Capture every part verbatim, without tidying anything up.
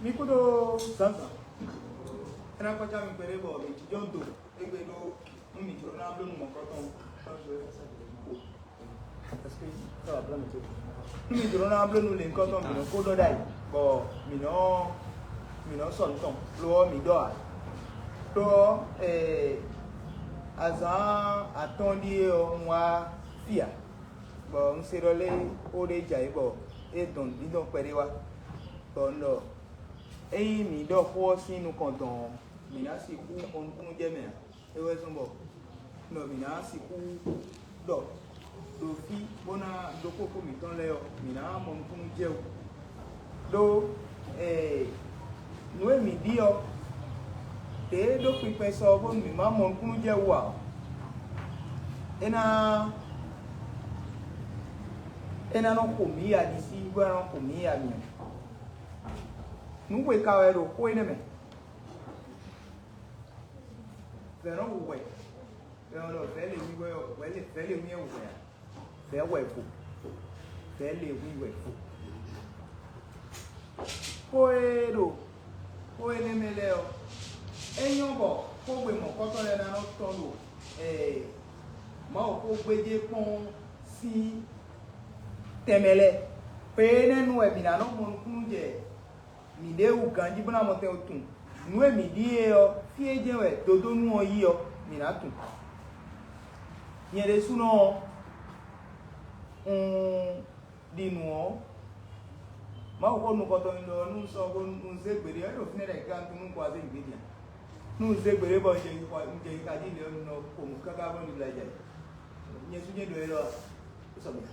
Mi kúdó zǎnzǎn. É ná kpácá mi kpɛɖé bɔ mi jínjɔ́n do égbé ɖó nú mi jló ná bló nú mɔ̌kɔtɔn. Nú mi jló ná bló nú lěhunkɔtɔn mi nɔ kó ɖɔ ɖ'ayǐ, bɔ mi nɔ mi nɔ sɔ nǔ tɔn, lo ɔ́ mi ɖɔ ǎ. Lo ɔ́, ee, azǎn atɔ́ɔ́n ɖíe ɔ́, un wá fí ǎ, bɔ un se ɖɔ lé ó ɖé jɛ ayǐ bɔ é dɔn nǔdindɔn kpɛɖé wá, bɔ un ɖɔ ényí mǐ ɖɔ xó ɔ́ sín nukɔn dɔn ɔ́, mǐ ná sixú xɔ nukúnnú jɛ mɛ ǎ. É wɛ zɔ́n bɔ nɔ mǐ ná sixú ɖɔ ɖo fí bó ná ɖó xóxó mǐtɔn lɛ́ɛ ɔ́, mǐ ná mɔ nukúnnú jɛ wú. Ɖó nǔ e mǐ ɖi ɔ́, ɖě ɖó kpinkpɛn sɔ ɔ́ bónú mǐ má mɔ nukúnnú jɛ wú ǎ ɔ́, é ná é ná nɔ xo mǐ yi aɖisí, bó ná nɔ xo mǐ yi amyɔ. Nǔ we ka wɛ ɖo xó énɛ́ mɛ? Vɛ̌ nɔ hu hwɛ. Vɛ̌ ɔ́ ɖɔ vɛ̌ le wíwɛ ɔ́, vɛ̌ le vɛ̌ le wíwɛ hu hwɛ ǎ. Vɛ̌ hwɛ vo. Vɛ̌ le wíwɛ vo. Xó e ɖo xó énɛ́ mɛ lɛ́ɛ ɔ́, é nyɔ́ bɔ xógbe mɔ̌kɔtɔn lɛ́ɛ ná nɔ tɔ́n ɖo Mawuxó gbéjé kpɔ́n sín tɛnmɛ lɛ́ɛ. Xwe énɛ́ nu wɛ mǐ ná nɔ mɔ nukúnnú jɛ mǐɖée wú ganjí bó ná mɔ tɛn tunwun nǔ e mǐ ɖíe ɔ́, fí e jɛ́n wɛ dodónú ɔ́ yi ɔ́, mǐ ná tunwun. Nyɛ ɖésúnɔ ɔ́, un ɖi nǔ ɔ́, Mawu xó nukɔntɔn nyi ɖɔ nú un sɔ́ bó un zé gbeɖé ɔ́, é ɖo fínɛ́ ɖɔ è ka tunwun nú un kɔ azé nǔgbé din a? Nú un zé gbeɖé bɔ un jɛ yi xɔ un jɛ yi ka jí lě ɔ́, un nɔ xo nǔ káká bó un ɖibla jɛ. Nyɛ sú nyɛ ɖɔ é lɔ a? É sɔ mì a?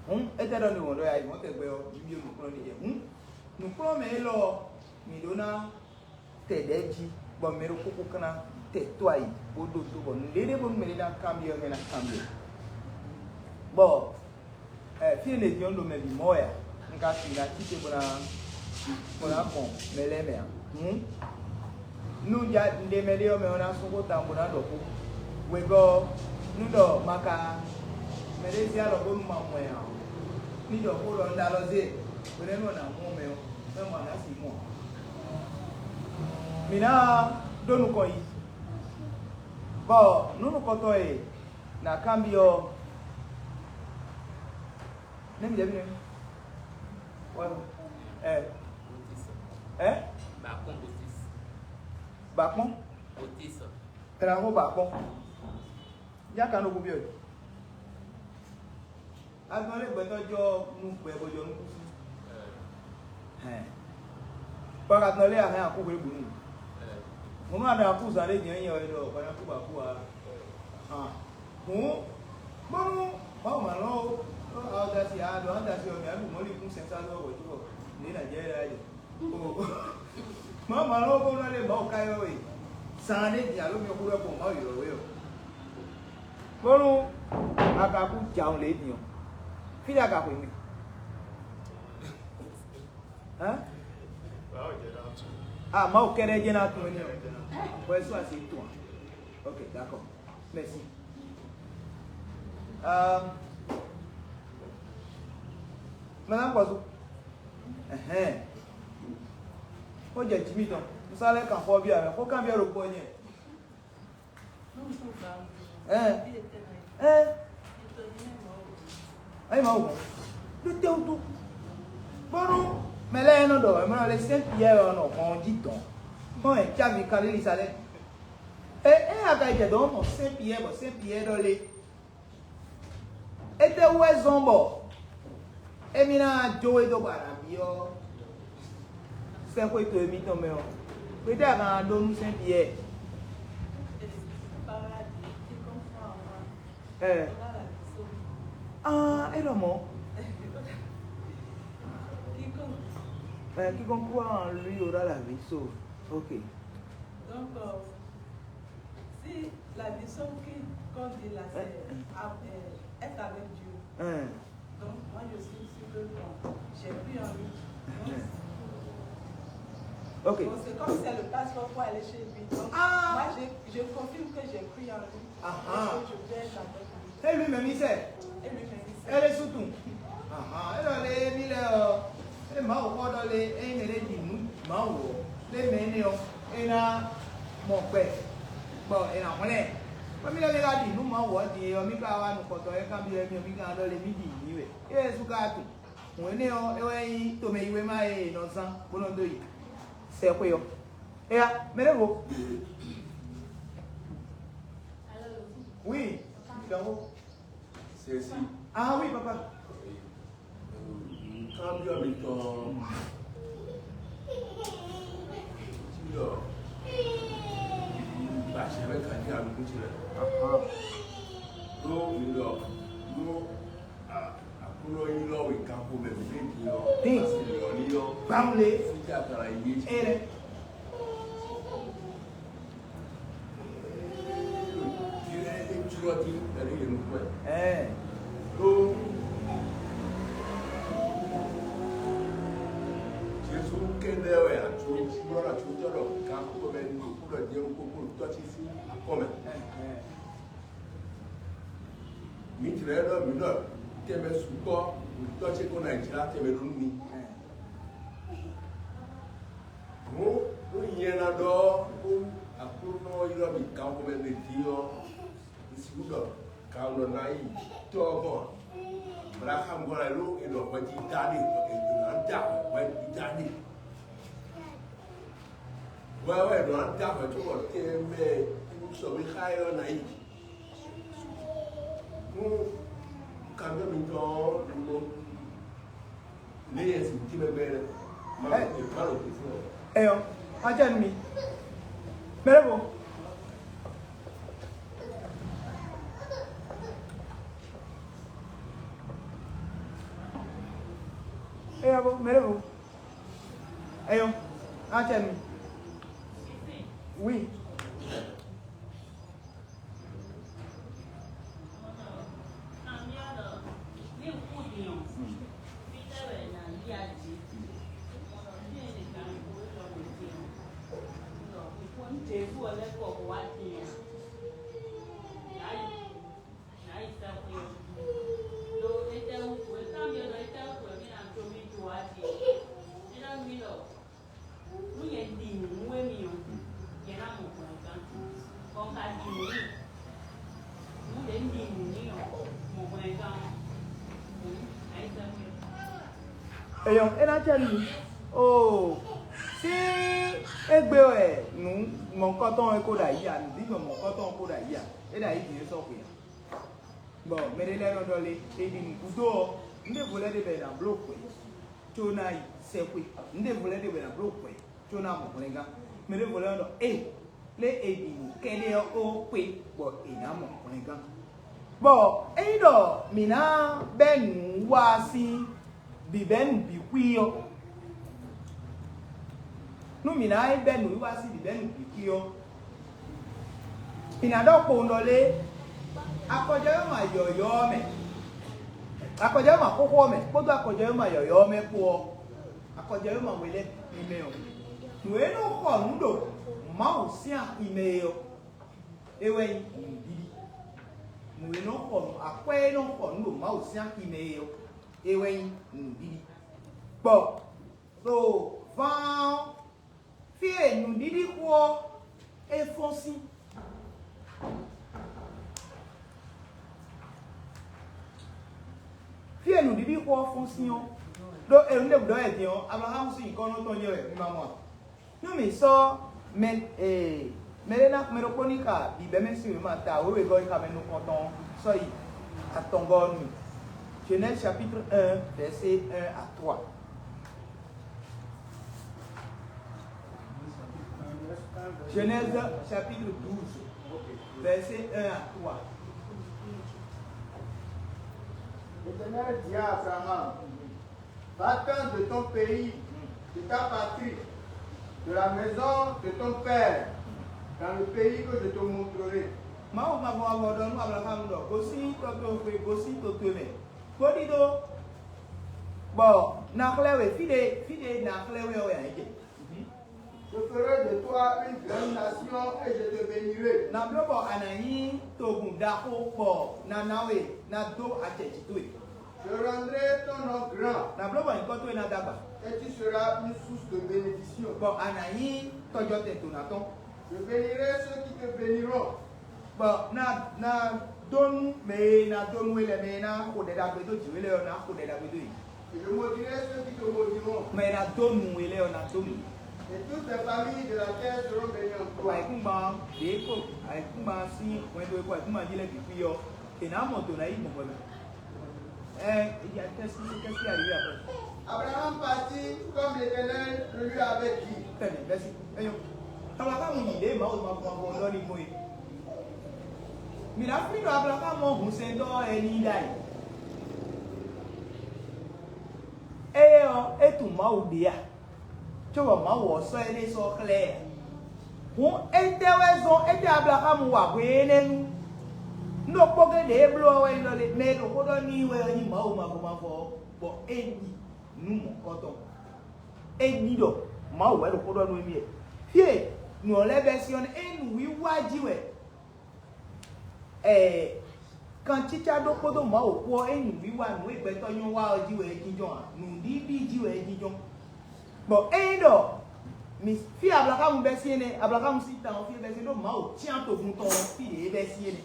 Hǔn étɛ́ ɖɔ mi wɔn ɖɔ yǎyí mɔ̌ tɛgbɛ ɔ́, mi byɔ́ nǔkplɔ́n ní jɛ. Hǔn nǔkplɔ́nmɛ élɔ́ ɔ́, mǐ ɖó ná tɛ ɖɛ̌ jí, bɔ mɛ ɖokpó kó ká ná tɛ tó ayǐ bó ɖó tó, bɔ nǔɖéɖé bónú mɛɖé ná kanbyɔ́ ɔ́, mɛ ná kanbyɔ́. Bɔ ɛ fí e nèdí ɔ́ ɖo mɛ bǐ mɔ wɛ a? Un ka sixú ná cí te bó ná bó ná gbɔn mɛ lɛ́ɛ mɛ ǎ. Hǔn nú ja un ɖe mɛɖé ɔ́, mɛ ɔ́ ná sú xó tawun bó ná ɖɔ xó. Wegɔ́ ɔ́, nú ɖɔ ma ka mɛɖé zé alɔ bónú ma mɔ ɛ ǎ ɔ́, ní ɖɔ xó ɖɔ un ɖo alɔ zé hwenɛ́nu ɔ́ nǎ mɔ mɛ ɔ́, mɛ mɔ a nǎ sixú mɔ ǎ. Mǐ ná ɖó nukɔn yi, bɔ nǔ nukɔntɔn e nǎ kanbyɔ́ ɔ́, nɛ́ mi ɖɛ̌ mi nɛ́? Ɛ ɛ Bakpɔn Botis. Bakpɔn Botis. Ɛ nǎ xo bakpɔn. Yá kan ɖo xó byɔ́ e. Agbɔn lé gbɛtɔ́ jɔ nú gbɛ bó jɔ nú kúsú. Hɛn. Kpɔ́ ka tɔn lé ahɛn akú hwebǔnu. Mɔnú àdá akú zan ɖé nyɛ nyɛ wɛ ɖɔ kpana kú ba kú a. Hɛn. Hǔn bónú Mawu ma lɔn ó, ó awo dasi a ɖo an dasi ɔ́ mɛ aɖu mɔ̌likún sɛnsá lɔ wɛ tó bɔ lě nà jɛ yɛ ayɛ. Mawu ma lɔn ó bónú lé Mawu ka yɔ we. Zan ɖé din alo mi xú ɖɔ gbɔn Mawu ylɔ́ we ɔ́. Bónú a ka kú jǎun lě din ɔ́, fí ɖé a ka xweyǐgbe? Hɛn? Ah, Mawu kɛ́ɖɛ́ jɛ́n ná tunwun énɛ́ ɔ́. Bɔ é sú asi tɔn ǎ. Ok, d'accord. Merci. Euh, Madame Kɔzu. Ɛhɛn. Ó jɛ jǐ mitɔn. Un sá lɛ́ kan xɔ byɔ́ ǎ mɛ. Xó kanbyɔ́ ɖokpó ɔ́ nyɛ. Ɛn. Ɛn. Ayi Mawu gɔ́n. Ɖo tɛ́wútu. Bónú mɛ lɛ́ɛ nɔ ɖɔ wɛ mɛ nɔ lɛ Sɛ́n Piyɛ́ɛ ɔ́ nɔ hɔn jí dɔn. Gbɔn ɛ cávi Kalilisa lɛ́ɛ. Ɛ ɛ a ka jɛ dɔn mɔ Sɛ́n Piyɛ́ɛ bɔ Sɛ́n Piyɛ́ɛ ɖɔ lé. Étɛ́ wú wɛ zɔ́n bɔ émí ná jó we dó bɔ a nǎ byɔ́ sɛ́xwé to émítɔn mɛ ɔ́? Hwetɛ́ a ka ná ɖó nú Sɛ́n Piyɛ́ɛ? Ɛɛ. Ah, é ɖɔ mɔ̌. Euh, quiconque croit en lui aura la vie sauve. Ok. Donc, euh, si la vie sauve qui, qu'on dit là, c'est euh, être avec Dieu. Hein. Donc, moi, je suis sûr que bon, j'ai cru en lui. Donc, ok. Bon, c'est comme c'est le passeport pour aller chez lui. Donc, ah, moi, je, je confirme que j'ai cru en lui. Ah, et que je vais être avec lui. Et lui-même, il sait. Et lui-même, il sait. Elle est sous tout. Ah, ah, elle est là, elle est là. Elle est mal au corps dans les, elle est Mawu ɔ́, lé mɛ énɛ́ ɔ́, é ná mɔ gbɛ, bɔ è nǎ hwlɛ́n ɛ. Bɔ mì lɛ́ lɛ́ ná ɖi nǔ Mawu ɔ́ din e ɔ́, mì ka wá nukɔntɔn e kanbyɔ́ émí ɔ́, mì ka ɖɔ lé mì ɖi nǔ n'i wɛ. Éyɛ́ Jezu ka tunwun. Hǔn énɛ́ ɔ́, é wɛ nyí tomɛ yi wéma e è nɔ zán bó nɔ dó yi sɛxwé ɔ́. Éyá, mɛ ɖěvo. Oui, dɔnku. Sɛsi. Ah oui, papa. Kanbyɔ́ mitɔn tí ɖɔ gbàṣẹ bɛ kan ní alukún ti lɛ. Ɖó mi ɖɔ ɖó Aklúnɔ yí lɔ wɛ kanko mɛ mi ɖe din ɔ́. Din. Asi lɔ ní ɔ́. Báwo lé? Fíjá kala yé. Ere. Jezu kɛ́ɖɛ́ wɛ acuɖɔ ɖo acuɖɔ ɖɔ gan kókó mɛ nukúnɔ jɛ kókó tɔ́ sísí akɔ́ mɛ. Mǐ jlɛ́ ɖɔ mǐ ɖɔ tɛnmɛ sukpɔ́ tɔ́ ce kó ná jlá tɛnmɛ ɖó nú mi. Hǔn nú nyɛ ná ɖɔ nú Aklúnɔ ylɔ́ mì kanxomɛ mɛ din ɔ́, un sixú ɖɔ kan nɔ ná yi tɔ́ ɔ́ gbɔn a? Ablaxámu gbɔn ɛ ɖó è ɖɔ hwɛjida ɖe, è ɖo ná da hwɛjida ɖe. Hwɛ wɛ è ɖo ná da hwɛ tó bɔ tɛnmɛ sɔgbe xá ɛ ɔ́ ná yi. Nú kanbyɔ́ mitɔn ɔ́ ɖo Leyɛsi tínmɛ gbɛ lɛ. Má lɔ tɛ fún ọ. Eyɔ, acɛ nú mi. Mɛɖevo. Eyɔ, mɛɖevo. Eyɔ, acɛ nú mi. Oui. Nú nyɛ ɖi nǔ nú émí ɔ́, nyɛ ná mɔ hwlɛngán. Bɔ un ka ɖi nǔ n'i. Nǔ ɖě un ɖi nǔ n'i ɔ́, mɔ hwlɛngán ɔ́, hǔn ná yi sɛ́ xwé. Eyɔn, é ná cɛ nú mi. Oo, sín égbé wɛ nǔ mɔ̌hunkɔtɔn e ko ɖo ayǐ a, nǔɖiɖɔ mɔ̌hunkɔtɔn e ko ɖo ayǐ a, é ɖo ayǐ din é sɔ́ xwe a. Bɔ mɛ ɖé lɛ́ɛ nɔ ɖɔ lé, è ɖi nǔ gúdo ɔ́, nǔ ɖěvo lɛ́ɛ ɖe bɔ è nǎ bló hwɛ̌ có ná yi sɛxwé. Nǔ ɖěvo lɛ́ɛ ɖe bɔ è nǎ bló hwɛ̌ có ná mɔ hwlɛngán. Mɛ ɖěvo lɛ́ɛ nɔ ɖɔ, ée, lé è ɖi nǔ kɛ́ɖɛ́ ɔ́ ó xwé bɔ è nǎ mɔ hwlɛngán. Bɔ ényí ɖɔ mǐ ná bɛ́ nǔ wá sín bǐbɛ́nu bǐ xwí ɔ́, nú mǐ ná yi bɛ́ nǔwiwa sín bǐbɛ́nu bǐ xwí ɔ́, mǐ ná ɖɔ kpowun ɖɔ lé, akɔjɔ́ e ma yɔ̌yɔ́ ɔ́ mɛ, akɔjɔ́ e ma xóxó ɔ́ mɛ kpódó akɔjɔ́ e ma yɔ̌yɔ́ ɔ́ mɛ kpó ɔ́, akɔjɔ́ e ma we lɛ́ɛ bǐ mɛ ɔ́, nǔ e nɔ xɔ nǔ ɖo Mawu sín axi mɛ é ɔ́, é wɛ nyí nǔɖiɖi. Nǔ e nɔ xɔ nǔ, akwɛ́ e nɔ xɔ nǔ ɖo Mawu sín axi mɛ é ɔ́, é wɛ nyí nǔɖiɖi. Bɔ ɖo ván ɔ́, fí e nǔɖiɖixo ɔ́ é fɔ́n sín, fí e nǔɖiɖixo ɔ́ fɔ́n sín ɔ́, ɖó è nǔ ɖěbǔ ɖɔ wɛ din ɔ́, Ablaxámu sín nyǐkɔ nɔ tɔn jɛ wɛ mi ma mɔ a? Nú mǐ sɔ́ mɛ ee mɛ ɖé ná mɛ ɖokpó ní xa bǐbɛ́mɛ sín wěma ta wěwegɔ́ e xa mɛ nukɔntɔn ɔ́ sɔ́ yi atɔngɔ́ ɔ́ nú mì. Genèse chapitre un, verset un à trois. Genèse chapitre douze, verset un à trois. L'Éternel dit à Abraham, va-t'en de ton pays, de ta patrie, de la maison de ton père, dans le pays que je te montrerai. Mawu ma vɔ avɔ ɖɔ nú Ablaham ɖɔ, gosín tɔ towe xwe, gosín to towe mɛ, bó ɖidó, bɔ na xlɛ́ we fí ɖé, fí ɖé na xlɛ́ we ɔ́ wɛ a yi jɛ. Je ferai de toi une grande nation et je te bénirai. Na bló bɔ a nǎ nyí togun ɖaxó bɔ na ná we ná dó acɛ jǐ towe. Je rendrai ton nom grand. Na bló bɔ nyǐkɔ towe ná dó agba. Et tu seras une source de bénédiction. Bɔ a nǎ nyí tɔjɔtɛn dǒnátɔ́. Je bénirai ceux qui te béniront. Bɔ ná ná dó nú mɛ e ná dó nú we lɛ́ɛ, mɛ e ná xo ɖɛ ɖagbe dó jǐ we lɛ́ɛ ɔ́, ná xo ɖɛ ɖagbe dó yě. Et je maudirai ceux qui te maudiront. Mɛ e ná dó nú we lɛ́ɛ ɔ́, ná dó nú yě. Et toutes les familles de la terre seront bénies en toi. Ayǐkúngban ɖě kpo ayǐkúngban sín hwɛndo e kpo ayǐkúngban jí lɛ́ɛ bǐ xwí ɔ́, è nǎ mɔ dǒ ná yí gbɔn hwɛ mɛ. Ɛ, il y a qu'est-ce qui qu'est-ce qui arrive après? Abraham partit comme l'Éternel le lui avait dit. Très bien, merci. Eyɔn. Abraham yi ɖě Mawu ma gbɔn gbɔn lɔ ni gbɔn é. Mǐ ná flín ɖɔ Abraham ɔ́ hun sɛntɔ́ ɔ́ ní ɖ'ayǐ. Éyɛ́ ɔ́, é tunwun Mawu ɖě a? Cóbɔ Mawu ɔ́ sɔ́ éɖée sɔ́ xlɛ́ ɛ ǎ. Hǔn étɛ́ wɛ zɔ́n étɛ́ Ablaxámu wa hwe énɛ́ nu? Nú ɖokpó géɖé e bló ɔ́ wɛ nyí ɖɔ lé, mɛ e ɖo xó ɖɔ n'i wɛ ɔ́ nyí Mawu mavɔ mavɔ ɔ́, bɔ é ɖi nǔ mɔ̌kɔtɔn. É ɖi ɖɔ Mawu wɛ ɖo xó ɖɔ nú émí wɛ. Fí e nǔ ɔ́ lɛ́ɛ bɛ́ syɔ́ nɛ́, é nyí nǔwiwa jí wɛ. Ɛɛ, kancícá ɖó kpódó Mawu kpó ɔ́, é nyí nǔwiwa nǔ e gbɛtɔ́ nyɔ́ wa ɔ́ jí wɛ é jínjɔ́n ǎ, nǔɖiɖi jí wɛ é jínjɔ́n. Bɔ ényí ɖɔ mǐ fí Ablaxámu bɛ́ sín énɛ́, Ablaxámu sín ta ɔ́ fí é bɛ́ sín, ɖó Mawu cyán togun tɔn ɔ́ fí ɖě é bɛ́ sín énɛ́.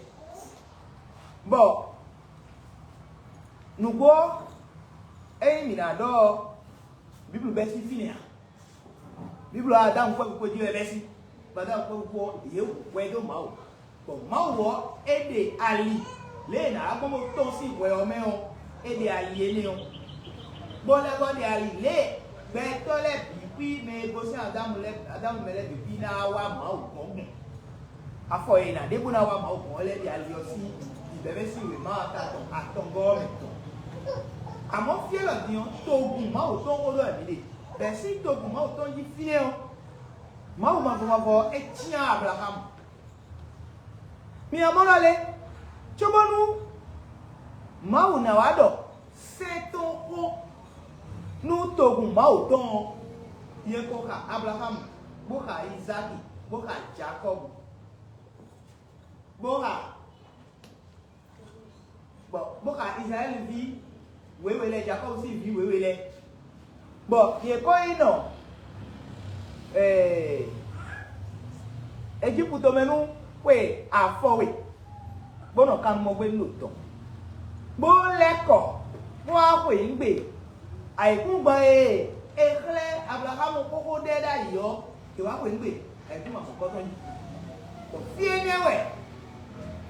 Bɔ nǔgbó ɔ́, ényí mǐ ná ɖɔ ɔ́, Bíblu bɛ́ sín fínɛ́ ǎ. Bíblu ɔ́, Adámu kpó Evu kpó jí wɛ bɛ́ sín, bɔ Adámu kpó Evu kpó yě hu hwɛ dó Mawu. Bɔ Mawu ɔ́, é ɖe ali lě e è nǎ gbɔn bó tɔ́n sín hwɛ ɔ́ mɛ ɔ́, é ɖe ali énɛ́ ɔ́, bó lɛ́ vɔ́ ɖe ali lě e gbɛtɔ́ lɛ́ɛ bǐ xwí mɛ e gosín Adámu lɛ́ɛ Adámu mɛ lɛ́ɛ bǐ xwí ná wá Mawu gɔ́n gbɔn. Afɔ e è nǎ ɖe bó ná wá Mawu gɔ́n ɔ́ lɛ́ ɖe ali ɔ́ sín bǐbɛ́mɛ sín wěma ɔ́ ta tɔn atɔngɔ́ ɔ́ mɛ tɔn. Amɔ̌ fí élɔ́ din ɔ́, togun Mawu tɔn xó ɖɔ wɛ mǐ ɖe. Bɛ̌ sín togun Mawu tɔn jí fínɛ́ ɔ́, Mawu mavɔ mavɔ ɔ́, é cyán Ablaxámu. Mi ná mɔ ɖɔ lé, cóbónú Mawu ná wá ɖɔ sɛ́n tɔn xó nú togun Mawu tɔn ɔ́, yě ko xa Ablaxámu, bó xa Izáki, bó xa Jakɔ́bu, bó xa bɔ bó xa Izlayɛ́li ví wěwe lɛ́ɛ, Jakɔ́bu sín vǐ wěwe lɛ́ɛ, bɔ yě kó yi nɔ Ejípu tomɛ nú xwe afɔwe, bó nɔ kannumɔgbénu ɖo dɔ̌n, bó lɛ́ kɔ bó wá xweyǐgbe ayǐkúngban e è xlɛ́ Ablaxámu xóxó ɖɛ ɖ'ayǐ ɔ́, è wǎ xweyǐgbe ayǐkúngban mɔ̌kɔ́tɔn jí. Bɔ fí énɛ́ wɛ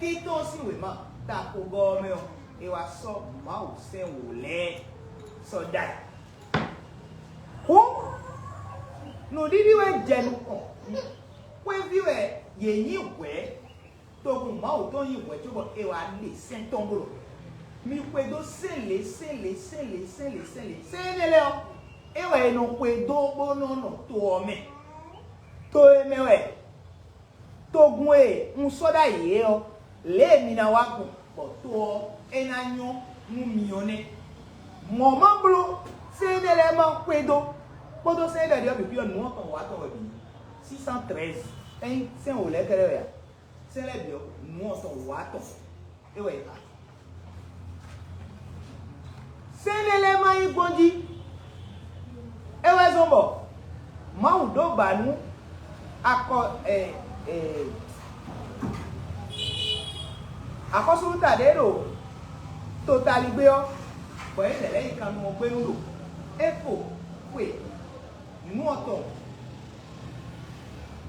Títɔ́n sín wěma ta xogɔ́ ɔ́ mɛ ɔ́, è wá sɔ́ Mawu sɛn wǒ lɛ́ɛ sɔ́ ɖ'ayǐ. Hǔn, nǔɖiɖi wɛ jɛ nukɔn. Xwéví wɛ yě nyí hwɛ̌, togun Mawu tɔn nyí hwɛ̌ cóbɔ è wǎ ɖe sɛ́n tɔn bló. Mi xwedó sɛ́n lě sɛ́n lě sɛ́n lě sɛ́n lě sɛ́n lě sɛ́n énɛ́ lɛ́ɛ ɔ́, é wɛ è nɔ xwedó bó nɔ́ nɔ to ɔ́ mɛ. To e mɛ wɛ togun e un sɔ́ ɖ'ayǐ é ɔ́, lě e mi ná wá gbɔn bɔ to ɔ́ é ná nyɔ́ nú mi ɔ́ nɛ́. Mɔ̌ ma bló sɛ́n énɛ́ lɛ́ɛ ma xwedó kpódó sɛ́n énɛ́ lɛ́ɛ bǐ ɔ́, nǔ ɔ́ tɔn wǎ tɔn wɛ bǐ. Six cent treize, ényí sɛ́n wǒ lɛ́ɛ kɛ́ɖɛ́ wɛ a? Sɛ́n lɛ́ɛ bǐ ɔ́, nǔ ɔ́ tɔn wǎ tɔn é wɛ è xa. Sɛ́n énɛ́ lɛ́ɛ ma nyí gbɔn jí. É wɛ zɔ́n bɔ Mawu ɖó ba nú akɔ ɛ ɛ axɔ́súɖuta ɖě ɖo totaligbé ɔ́, bɔ é lɛ̌ lɛ́ yi kannumɔgbénu ɖo é kpo xwe nǔ ɔ́ tɔn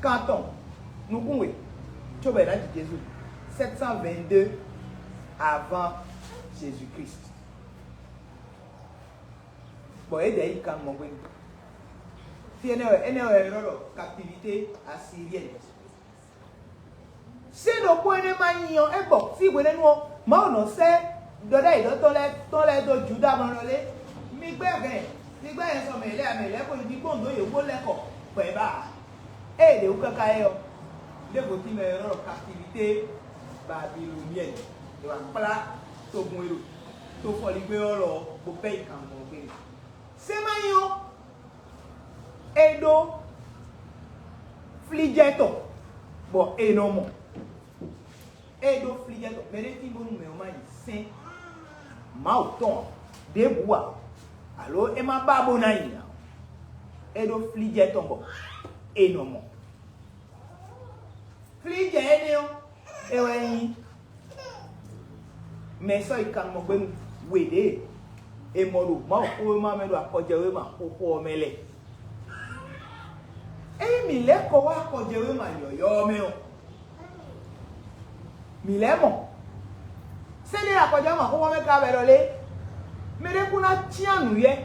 kan tɔn nukún we, cóbɔ è nǎ ji Jezu, sept cent vingt-deux avant Jésus-Christ. Bɔ é ɖɛ yi kan mɔ gbé. Fí énɛ́ wɛ énɛ́ wɛ è nɔ ɖɔ captivité assyrienne. Sɛ́n ɖokpó énɛ́ ma nyí ɔ́, é gbɔ fí hwenɛ́nu ɔ́, Mawu nɔ sɛ́ ɖɔɖɛ́yǐɖɔtɔ́ lɛ́ɛ tɔn lɛ́ɛ dó Juda mlɔ́ lé. Mi gbɛ́ hɛn, mi gbɛ́ hɛn sɔ mɛ lɛ́ɛ, mɛ lɛ́ɛ ko yí kpɔ́n dó yě wó lɛ́ kɔ gbɛ̌ ba ǎ. Ée ɖě wú káká é ɔ́, ɖěvo tíin mɛ e nɔ ɖɔ captivité babilonienne, è wǎ kplá togun e ɖo tofɔligbé ɔ́ lɔ ɔ́, bó bɛ́ yi kan mɔ gbé. Sɛ́n ma nyí ɔ́, é ɖó flíjɛ́ tɔn, bɔ è nɔ mɔ. É ɖó flíjɛ́ tɔn, mɛ ɖé tíin bónú mɛ ɔ́ ma nyi sɛ́n Mawu tɔn ǎ, ɖěbǔ ǎ, alo é ma ba bó ná nyi ǎ. É ɖó flíjɛ tɔn bɔ è nɔ mɔ. Flíjɛ énɛ́ ɔ́, é wɛ nyí mɛ e sɔ́ yi kannumɔgbénu we ɖě è mɔ ɖo Mawuxówéma mɛ ɖo akɔjɛwéma xóxó ɔ́ mɛ lɛ́ɛ. Ényí mǐ lɛ́ kɔ wá akɔjɛwéma yɔ̌yɔ́ ɔ́ mɛ ɔ́, mǐ lɛ́ mɔ. Sɛ́n ɖé akɔjɛwéma xóxó mɛ ka wɛ ɖɔ lé? Mɛ ɖé kún ná cyán nǔywɛ́.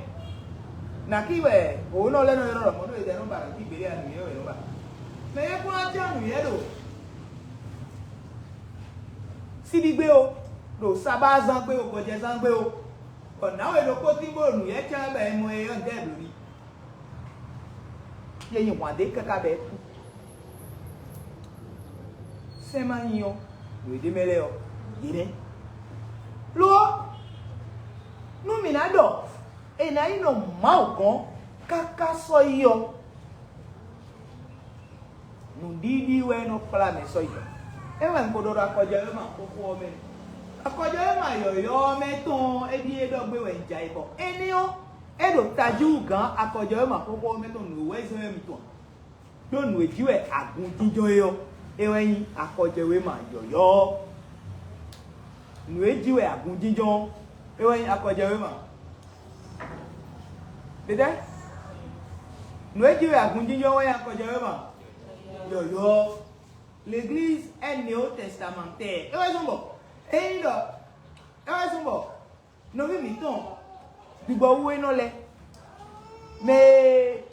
Nǎkí wɛ hǒnɔ lɛ́ɛ nɔ ylɔ́ ɖɔ mɔ̌ ɖo yědɛɛ nɔ ba ɖo jí gbeɖé a nǔywɛ́ wɛ nɔ ba. Mɛ ɖé kún ná cyán nǔywɛ́ ɖo síbígbe o, ɖo sabázángbe o, gbɔjɛzángbe o, bɔ nǎwe ɖokpó tín bó ɖo nǔywɛ́ cyán wɛ bɔ è mɔ ɛ ɔ́ dɛ́ blǒ n'i. Yě nyi hwǎn ɖé káká bɔ é kú. Sɛ́n ma nyí ɔ́, nǔ e ɖ'é mɛ lɛ́ɛ ɔ́, yě nɛ́. Lo ɔ́, nú mǐ ná ɖɔ è nǎ yi nɔ Mawu gɔ́n káká sɔ́ yi ɔ́, nǔɖiɖi wɛ é nɔ kplá mɛ sɔ́ yi. É wɛ un ko ɖɔ ɖo akɔjɔwéma xóxó ɔ́ mɛ. Akɔjɔwéma yɔ̌yɔ́ ɔ́ mɛ tɔn ɔ́, é ɖíe ɖɔ gbé wɛ un jɛ ayǐ bɔ énɛ́ ɔ́, é ɖo tají wú gǎn akɔjɔwéma xóxó ɔ́ mɛ tɔn nǔ e wɛ zɔ́n wɛ mitɔn. Ɖó nǔ e jí wɛ agun jínjɔ́n é ɔ́, é wɛ nyí akɔjɛwéma yɔ̌yɔ́ ɔ́. Nǔ e jí wɛ agun jínjɔ́n ɔ́, é wɛ nyí akɔjɛwéma. Ɖeɖɛ́, nǔ e jí wɛ agun jínjɔ́n wɛ nyí akɔjɛwéma yɔ̌yɔ́ ɔ́. L'église est néo-testamentaire. É wɛ zɔ́n bɔ, ényí ɖɔ, é wɛ zɔ́n bɔ nɔví mǐtɔn gbigbɔwú e nɔ lɛ́ɛ, mɛ e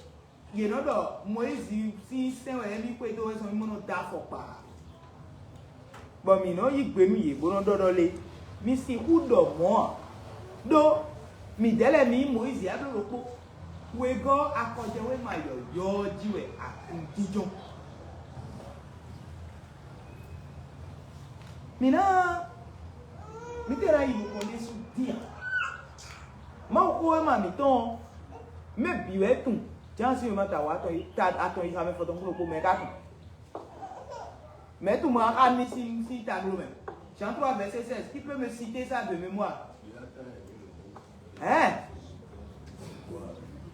yě nɔ ɖɔ Mɔyízi sín sɛ́n wɛ émí xwedó wɛ zɔn mí mɔ nɔ dó afɔkpa ǎ. Bɔ mǐ nɔ yí gbe nú yě bó nɔ ɖɔ ɖɔ lé, mi sixú ɖɔ mɔ̌ ǎ. Ɖó mǐdɛɛ lɛ́ɛ mǐ nyí Mɔyízi á bló ɖokpó. Wegɔ́ akɔjɛwéma yɔ̌yɔ́ ɔ́ jí wɛ agun jínjɔ́n. Mǐ ná mǐ tɛ́ ná yi nukɔn ɖésú dín ǎ. Mawuxówéma mǐtɔn ɔ́, mɛ bǐ wɛ tunwun Jǎan sín wěma ta wǒ atɔn yi ta atɔn yi xamɛ fɔtɔn kpó ɖokpó mɛ ka tunwun. Mɛ tunwun ma xá mi sín sín ta ɖó mɛ. Jean trois verset seize, qui peut me citer ça de mémoire? Hein?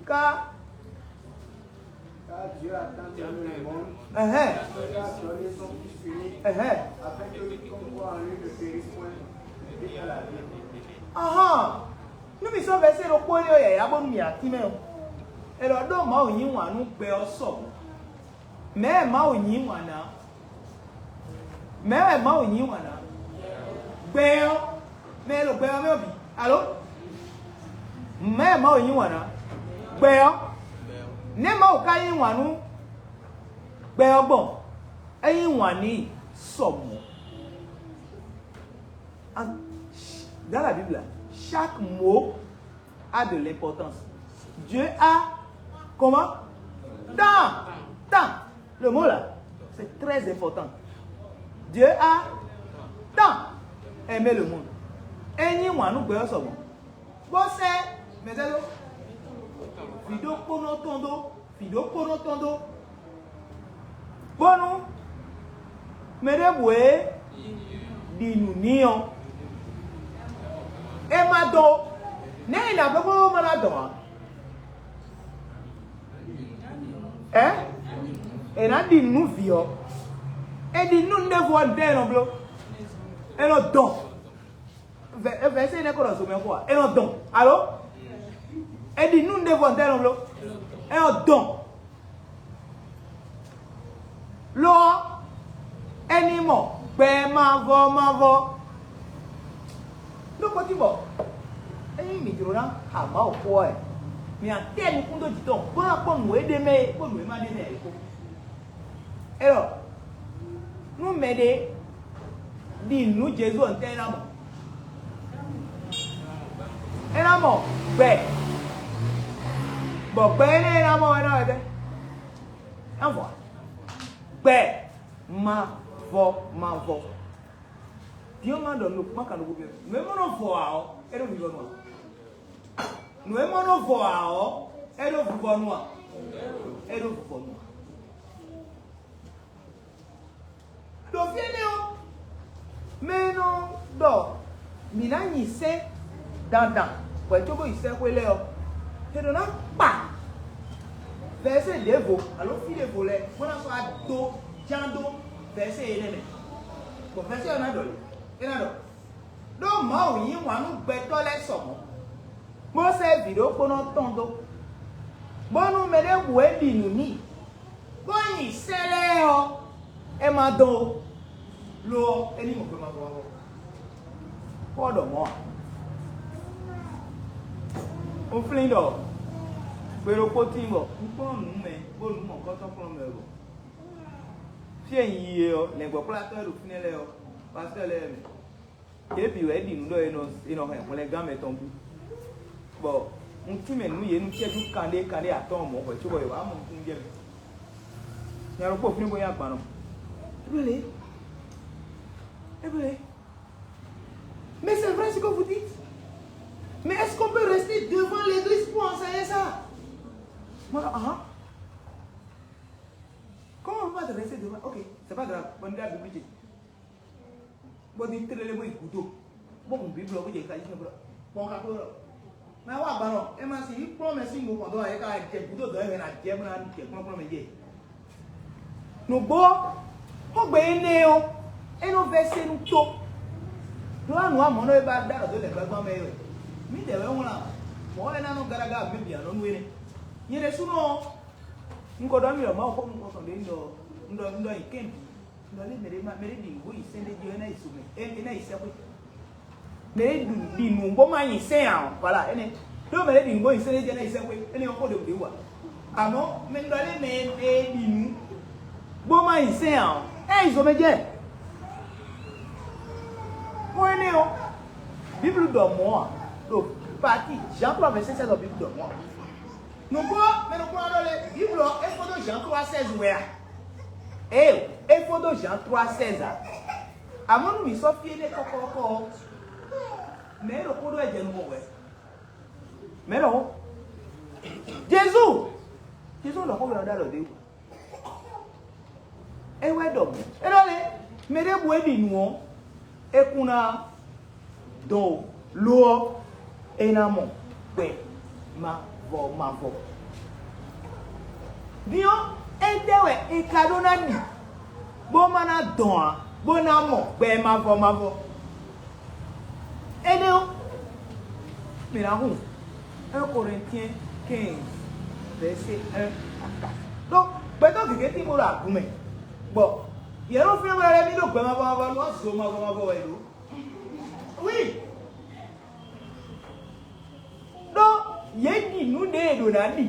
Car, car Dieu a tant aimé le monde, hein, qu'il a donné son Fils unique, hein, afin que quiconque croit en lui ne périsse point, mais qu'il ait la vie éternelle. Ahán. Nú mi sɔ́ vɛsɛ ɖokpó énɛ́ ɔ́ yǎyá bónú mi atínmɛ o. È lɔ ɖó Mawu yí wǎn nú gbɛ ɔ́ sɔ. Mɛ̌ Mawu yí wǎn ná? Mɛ̌ wɛ Mawu yí wǎn ná? Gbɛ ɔ́, mɛ e ɖo gbɛ ɔ́ mɛ ɔ́ bǐ. Alo? Mɛ̌ wɛ Mawu yí wǎn ná? Gbɛ ɔ́. Nɛ̌ Mawu ka yí wǎn nú gbɛ ɔ́ gbɔn? É yí wǎn n'i sɔ mɔ̌. En- Dans la Bible, là, chaque mot a de l'importance. Dieu a comment? Tant. Tant. Le mot là, c'est très important. Dieu a tant aimé le monde. Ényí wǎn nú gbɛ ɔ́ sɔgbɔn. Bó sɛ́ mɛ̌ sɛ́ dó? Vǐ ɖokpónɔ tɔn dó. Vǐ ɖokpónɔ tɔn dó. Bónú mɛ ɖěbǔ e ɖi nǔ n'i ɔ́, é ma dɔn ó. Nɛ̌ è nǎ bló bónú é ma ná dɔn ǎ? Ɛ? È nǎ ɖi nǔ nú vǐ ɔ́. È ɖi nǔ nú ɖěvo ɔ́, nǔ tɛ́ è nɔ bló? È nɔ dɔn. Vɛ vɛ se ne kɔ ɖɔ zomɛ xɔ a? È nɔ dɔn. Alo? È ɖi nǔ ɖěvo ɔ́, nǔ tɛ́ è nɔ bló? È nɔ dɔn. Lo ɔ́, é ní mɔ gbɛ mavɔ mavɔ. Nú kpɔ́tí bɔ ényí mǐ jló ná xa Mawu xó ɔ́, mǐ atɛ nukún dó jǐ tɔn bó ná kpɔ́n nǔ e ɖ'é mɛ é kpó nǔ e ma ɖ'é mɛ ǎ é kpó. Élɔ́, nú mɛɖé ɖi nǔ Jezu ɔ́, ntɛ́ é ná mɔ? É ná mɔ gbɛ, bɔ gbɛ énɛ́ e é ná mɔ ɔ́, é ná wɛ tɛ́? É ná vɔ ǎ. Gbɛ mavɔ mavɔ. Din ɔ́ ma ɖɔ nukún kan ɖokpó bɛ́ nǔ e ma nɔ vɔ ǎ ɔ́, é ɖo vivɔnu ǎ. Nǔ e ma nɔ vɔ ǎ ɔ́, é ɖo vivɔnu ǎ. É ɖo vivɔnu ǎ. Ɖo fí énɛ́ ɔ́, mɛ e nɔ ɖɔ mǐ ná nyi sɛ́n dandan hwɛ̌ cóbó yi sɛ́xwé lɛ́ɛ ɔ́, è nɔ ná kpa vɛ̌sé ɖěvo alo fí ɖěvo lɛ́ɛ bó ná sɔ́ adó ján dó vɛ̌sé énɛ́ mɛ. Bɔ vɛ̌sé ɔ́ ná ɖɔ lě, é ná ɖɔ: Ɖó Mawu yí wǎn nú gbɛtɔ́ lɛ́ɛ sɔ mɔ̌, bó sɛ́ vǐ ɖokpónɔ tɔn dó, bónú mɛ ɖěbǔ e ɖi nǔ n'i, bó nyi sɛ́n lɛ́ɛ ɔ́, é ma dɔn ó. Lo ɔ́, é ní mɔ gbɛmavɔ ɔ́. Xó ɔ́ ɖɔ mɔ̌ ǎ. Un flín ɖɔ gbe ɖokpó tíin bɔ un kplɔ́n nǔ mɛ bó nǔ mɔ̌hunkɔtɔn kplɔ́n mɛ wɛ bɔ fí e un yi e ɔ́, lɛ̌ngbɔ́kplátɔ́ e ɖo fínɛ́ lɛ́ɛ ɔ́, pastɔ́ lɛ́ɛ wɛ mɛ. Yě bǐ wɛ é ɖi nǔ ɖɔ è nɔ è nɔ hɛn hwlɛngán mɛtɔn bú. Bɔ un tínmɛ nǔ yě nú cɛ́jú kanɖé kanɖé atɔ́ɔ́n mɔ̌ hwɛ̌ cóbɔ è wǎ mɔ nukúnnú jɛ mɛ. Nya ɖokpó fínɛ́ bó nyí agban nɔ. Ébélé, ébélé. Mais c'est vrai ce que vous dites. Mais est-ce qu'on peut rester devant l'église pour enseigner ça? Moi, ah, comment on peut rester devant? Ok, c'est pas grave. Bon, regarde le budget. Bó dín tlélé bó yi gǔdo, bó hun Bíblɔ bó jɛ xají tɔn bó ɖɔ: Kpɔn xaxó ɖɔ: Mɛ wa gban nɔ, é ma si yí kplɔ́n mɛ sín nukɔn dɔn ǎ, é ka jɛ gǔdo dɔ̌n e hɛn ná jɛ bó ná jɛ kplɔ́nkplɔ́n mɛ jɛ. Nǔgbó, xógbe énɛ́ ɔ́, é nɔ vɛ́ sɛ́n nú tó. Nú wa nǔ wa mɔ̌ nɔ e ba ɖó alɔ dó lɛ̌ngbɛ́gbɔ́ mɛ é wɛ. Mǐdɛɛ wɛ wlán, mɔ̌ wɛ ná nɔ gálágá mǐ bǐ anɔ́ nú énɛ́. Nyɛ ɖésúnɔ ɔ́, un ko ɖɔ nú mì ɖɔ Mawu xó nukɔn tɔn ɖě un ɖɔ un ɖɔ un ɖɔ nyi kɛ́n bǐ. Un ɖɔ lé mɛ ɖé ma mɛ ɖé ɖi nǔ bó yi sɛ́n ɖé jí ɔ́, é ná yi zomɛ, é é ná yi sɛ́xwé. Mɛ ɖé ɖu ɖi nǔ bó ma nyi sɛ́n ǎ ɔ́, voilà, énɛ́. Ɖó mɛ ɖé ɖi nǔ bó nyi sɛ́n ɖé jí ɔ́, é ná yi sɛ́xwé, énɛ́ ɔ́ xó ɖě wǔ ɖě wú ǎ. Àmọ́ mɛ un ɖɔ lé mɛ e ɖi nǔ bó ma nyi sɛ́n ǎ ɔ́, é yi zomɛ jɛ. Xó énɛ́ ɔ́, Bíblu ɖɔ mɔ̌ ǎ, ɖo pati Jean trois vingt-cinq sɛ́ ɖɔ Bíblu ɖɔ mɔ̌ ǎ. Nǔgbó mɛ nukplɔ́nmɛ ɖɔ lé Bíblu ɔ́ é kpódó Jean trois seize wɛ a? Ée é kpódó Jean trois seize a? Amɔ̌ nú mǐ sɔ́ fí énɛ́ kɔ́kɔ́kɔ́ ɔ́, mɛ̌ ɖokpó ɖó wɛ jɛ nukɔn hwɛ̌? Mɛ̌ ɖɔ xó? Jezu! Jezu ɖɔ xó mɛ ɔ́ ɖó alɔ ɖě wú. É wɛ ɖɔ mɔ̌. É ɖɔ lé, mɛ ɖěbǔ e ɖi nǔ ɔ́, é kún ná dɔn o, lo ɔ́, é ná mɔ gbɛ mavɔ mavɔ. Din ɔ́, étɛ́ wɛ è ka ɖó ná ɖi, bó ma ná dɔn ǎ, bó ná mɔ gbɛ mavɔ mavɔ? Énɛ́ ɔ́, mǐ ná hun un Corinthiens quinze, verset un à quatre. Donc, gbɛtɔ́ gěgé tín bó ɖo agun mɛ, bɔ yě nɔ flɛ́n bɔ lɛ́ mì ɖo gbɛ mavɔ mavɔ lo ɔ́, zo mavɔ mavɔ wɛ yě ɖó. Oui. Ɖó yě ɖi nǔ ɖě e è ɖǒ ná ɖi,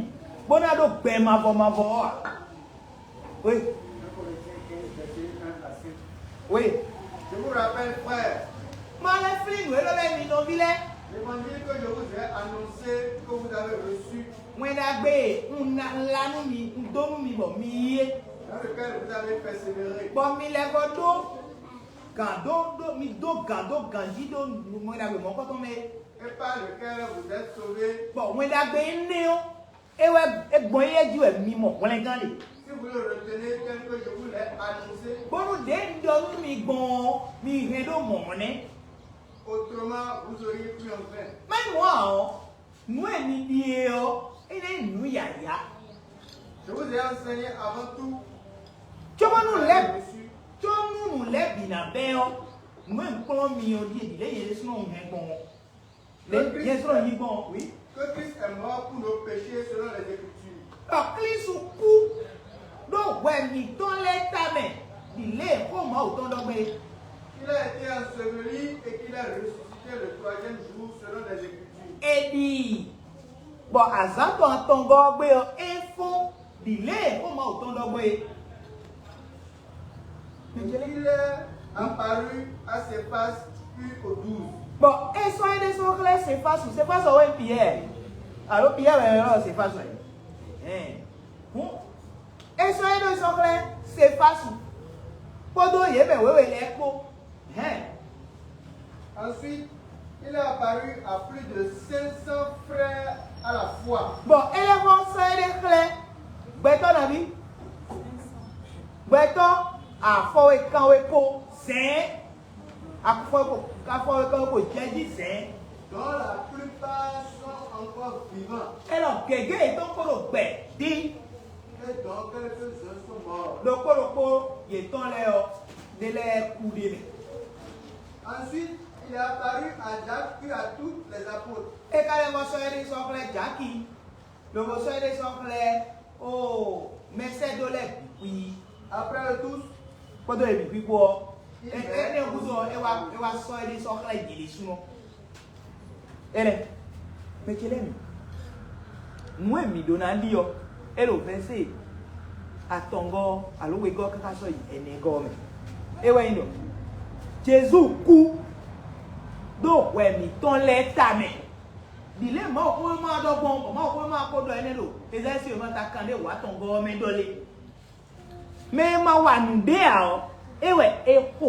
bó ná ɖó gbɛ mavɔ mavɔ ɔ́ ǎ. Oui. Oui. Je vous rappelle, frère, ma lɛ́ flín nǔ élɔ́ lɛ́ɛ mi nɔví lɛ́ɛ. L'évangile que je vous ai annoncé, que vous avez reçu, Wɛn Ɖagbe e un ná un lá nú mi, un dó nú mi bɔ mi yí é, dans lequel vous avez persévéré, bɔ mi lɛ́ vɔ ɖó gǎn dó ɖó mi dó gǎn dó ganjí ɖó Wɛn Ɖagbe mɔ̌hunkɔtɔn mɛ é, et par lequel vous êtes sauvés, bɔ Wɛn Ɖagbe énɛ́ ɔ́, é wɛ é gbɔn éyɛ́ jí wɛ mi mɔ hwlɛngán ɖe. Si vous le retenez tel que je vous l'ai annoncé, Bónú ɖěe un ɖɔ nú mi gbɔn ɔ́, mi hɛn ɖó mɔ̌ nɛ́. Autrement, vous auriez cru en vain. Má nyí mɔ̌ ǎ ɔ́, nǔ e mi ɖi é ɔ́, é ná nyí nǔ yǎyá. Je vous ai enseigné avant tout, Cóbónú lɛ́ reçu, cónú nǔ lɛ́ɛ bǐ ná bɛ́ ɔ́, nǔ e un kplɔ́n mi ɔ́ ɖíe ɖi lě nyɛ ɖésúnɔ un hɛn gbɔn ɔ́. Lě nyɛ ɖésúnɔ nyí gbɔn ɔ́, oui. Que Christ est mort pour nos péchés selon les Écritures. Ɖɔ Klísu kú ɖó hwɛ mǐtɔn lɛ́ɛ tamɛ ɖi lě e xó Mawu tɔn ɖɔ gbé. Qu'il a été enseveli et qu'il est ressuscité le troisième jour selon les Écritures. È ɖi i, bɔ azǎn tɔn atɔngɔ́ ɔ́ gbe ɔ́, é fɔ́n ɖi lě e xó Mawu tɔn ɖɔ gbé. Il est apparu à Céphas, puis aux douze. Bɔ é sɔ́ é ɖésú xlɛ́ Sefásu, Sefásu ɔ́ wɛ nyí Piyɛ́ɛ, alo Piyɛ́ɛ wɛ è ylɔ́ Sefásu ɛ? Ɛn. Hǔn é sɔ́ é ɖó sɔ́ xlɛ́ Sefásu kpódó yě mɛ wěwe lɛ́ɛ kpó. Hɛn. Ensuite, il est apparu à plus de cinq cents frères à la fois. Bɔ é lɛ́ vɔ sɔ́ éɖée xlɛ́ gbɛtɔ́ nabí? Gbɛtɔ́ afɔwe kanwe kpo zɛ̌n, afɔwe kpo afɔwe kanwe kpo jɛjí zɛ̌n. Dont la plupart sont encore vivants. Élɔ́ gěgé yětɔn kpo ɖo gbɛ dín. Dont quelques-uns sont morts. Ɖokpó ɖokpó yětɔn lɛ́ɛ ɔ́, ɖé lɛ́ɛ kú ɖ'é mɛ. Ensuite, il est apparu à Jacques puis à tous les apôtres. É ka lɛ́ vɔ sɔ́ éɖée sɔ́ xlɛ́ Jaki, lobo sɔ́ éɖée sɔ́ xlɛ́ o mɛsɛ́dó lɛ́ɛ bǐ xwí. Après eux tous, Kpódó yě bǐ xwí kpó ɔ́, é é é gúdo ɔ́, é wá é wá sɔ́ éɖée sɔ́ xlɛ́ nyě ɖésúnɔ. Énɛ́, mɛ ce lɛ́ɛ mi, nǔ e mǐ ɖó ná ɖi ɔ́, é ɖo vɛ̌sé atɔngɔ́ alo wegɔ́ káká sɔ́ yi ɛnɛgɔ́ mɛ. É wɛ nyí ɖɔ Jezu kú ɖó hwɛ mǐtɔn lɛ́ɛ ta mɛ. Ɖi lě Mawuxówéma ɔ́ ɖɔ gbɔn, bɔ Mawuxówéma ɔ́ ko ɖɔ énɛ́ ɖo Ezayísi wěma ta kanɖé wǒ atɔngɔ́ ɔ́ mɛ ɖɔ lé. Mɛ e ma wa nǔɖé ǎ ɔ́, é wɛ é xo.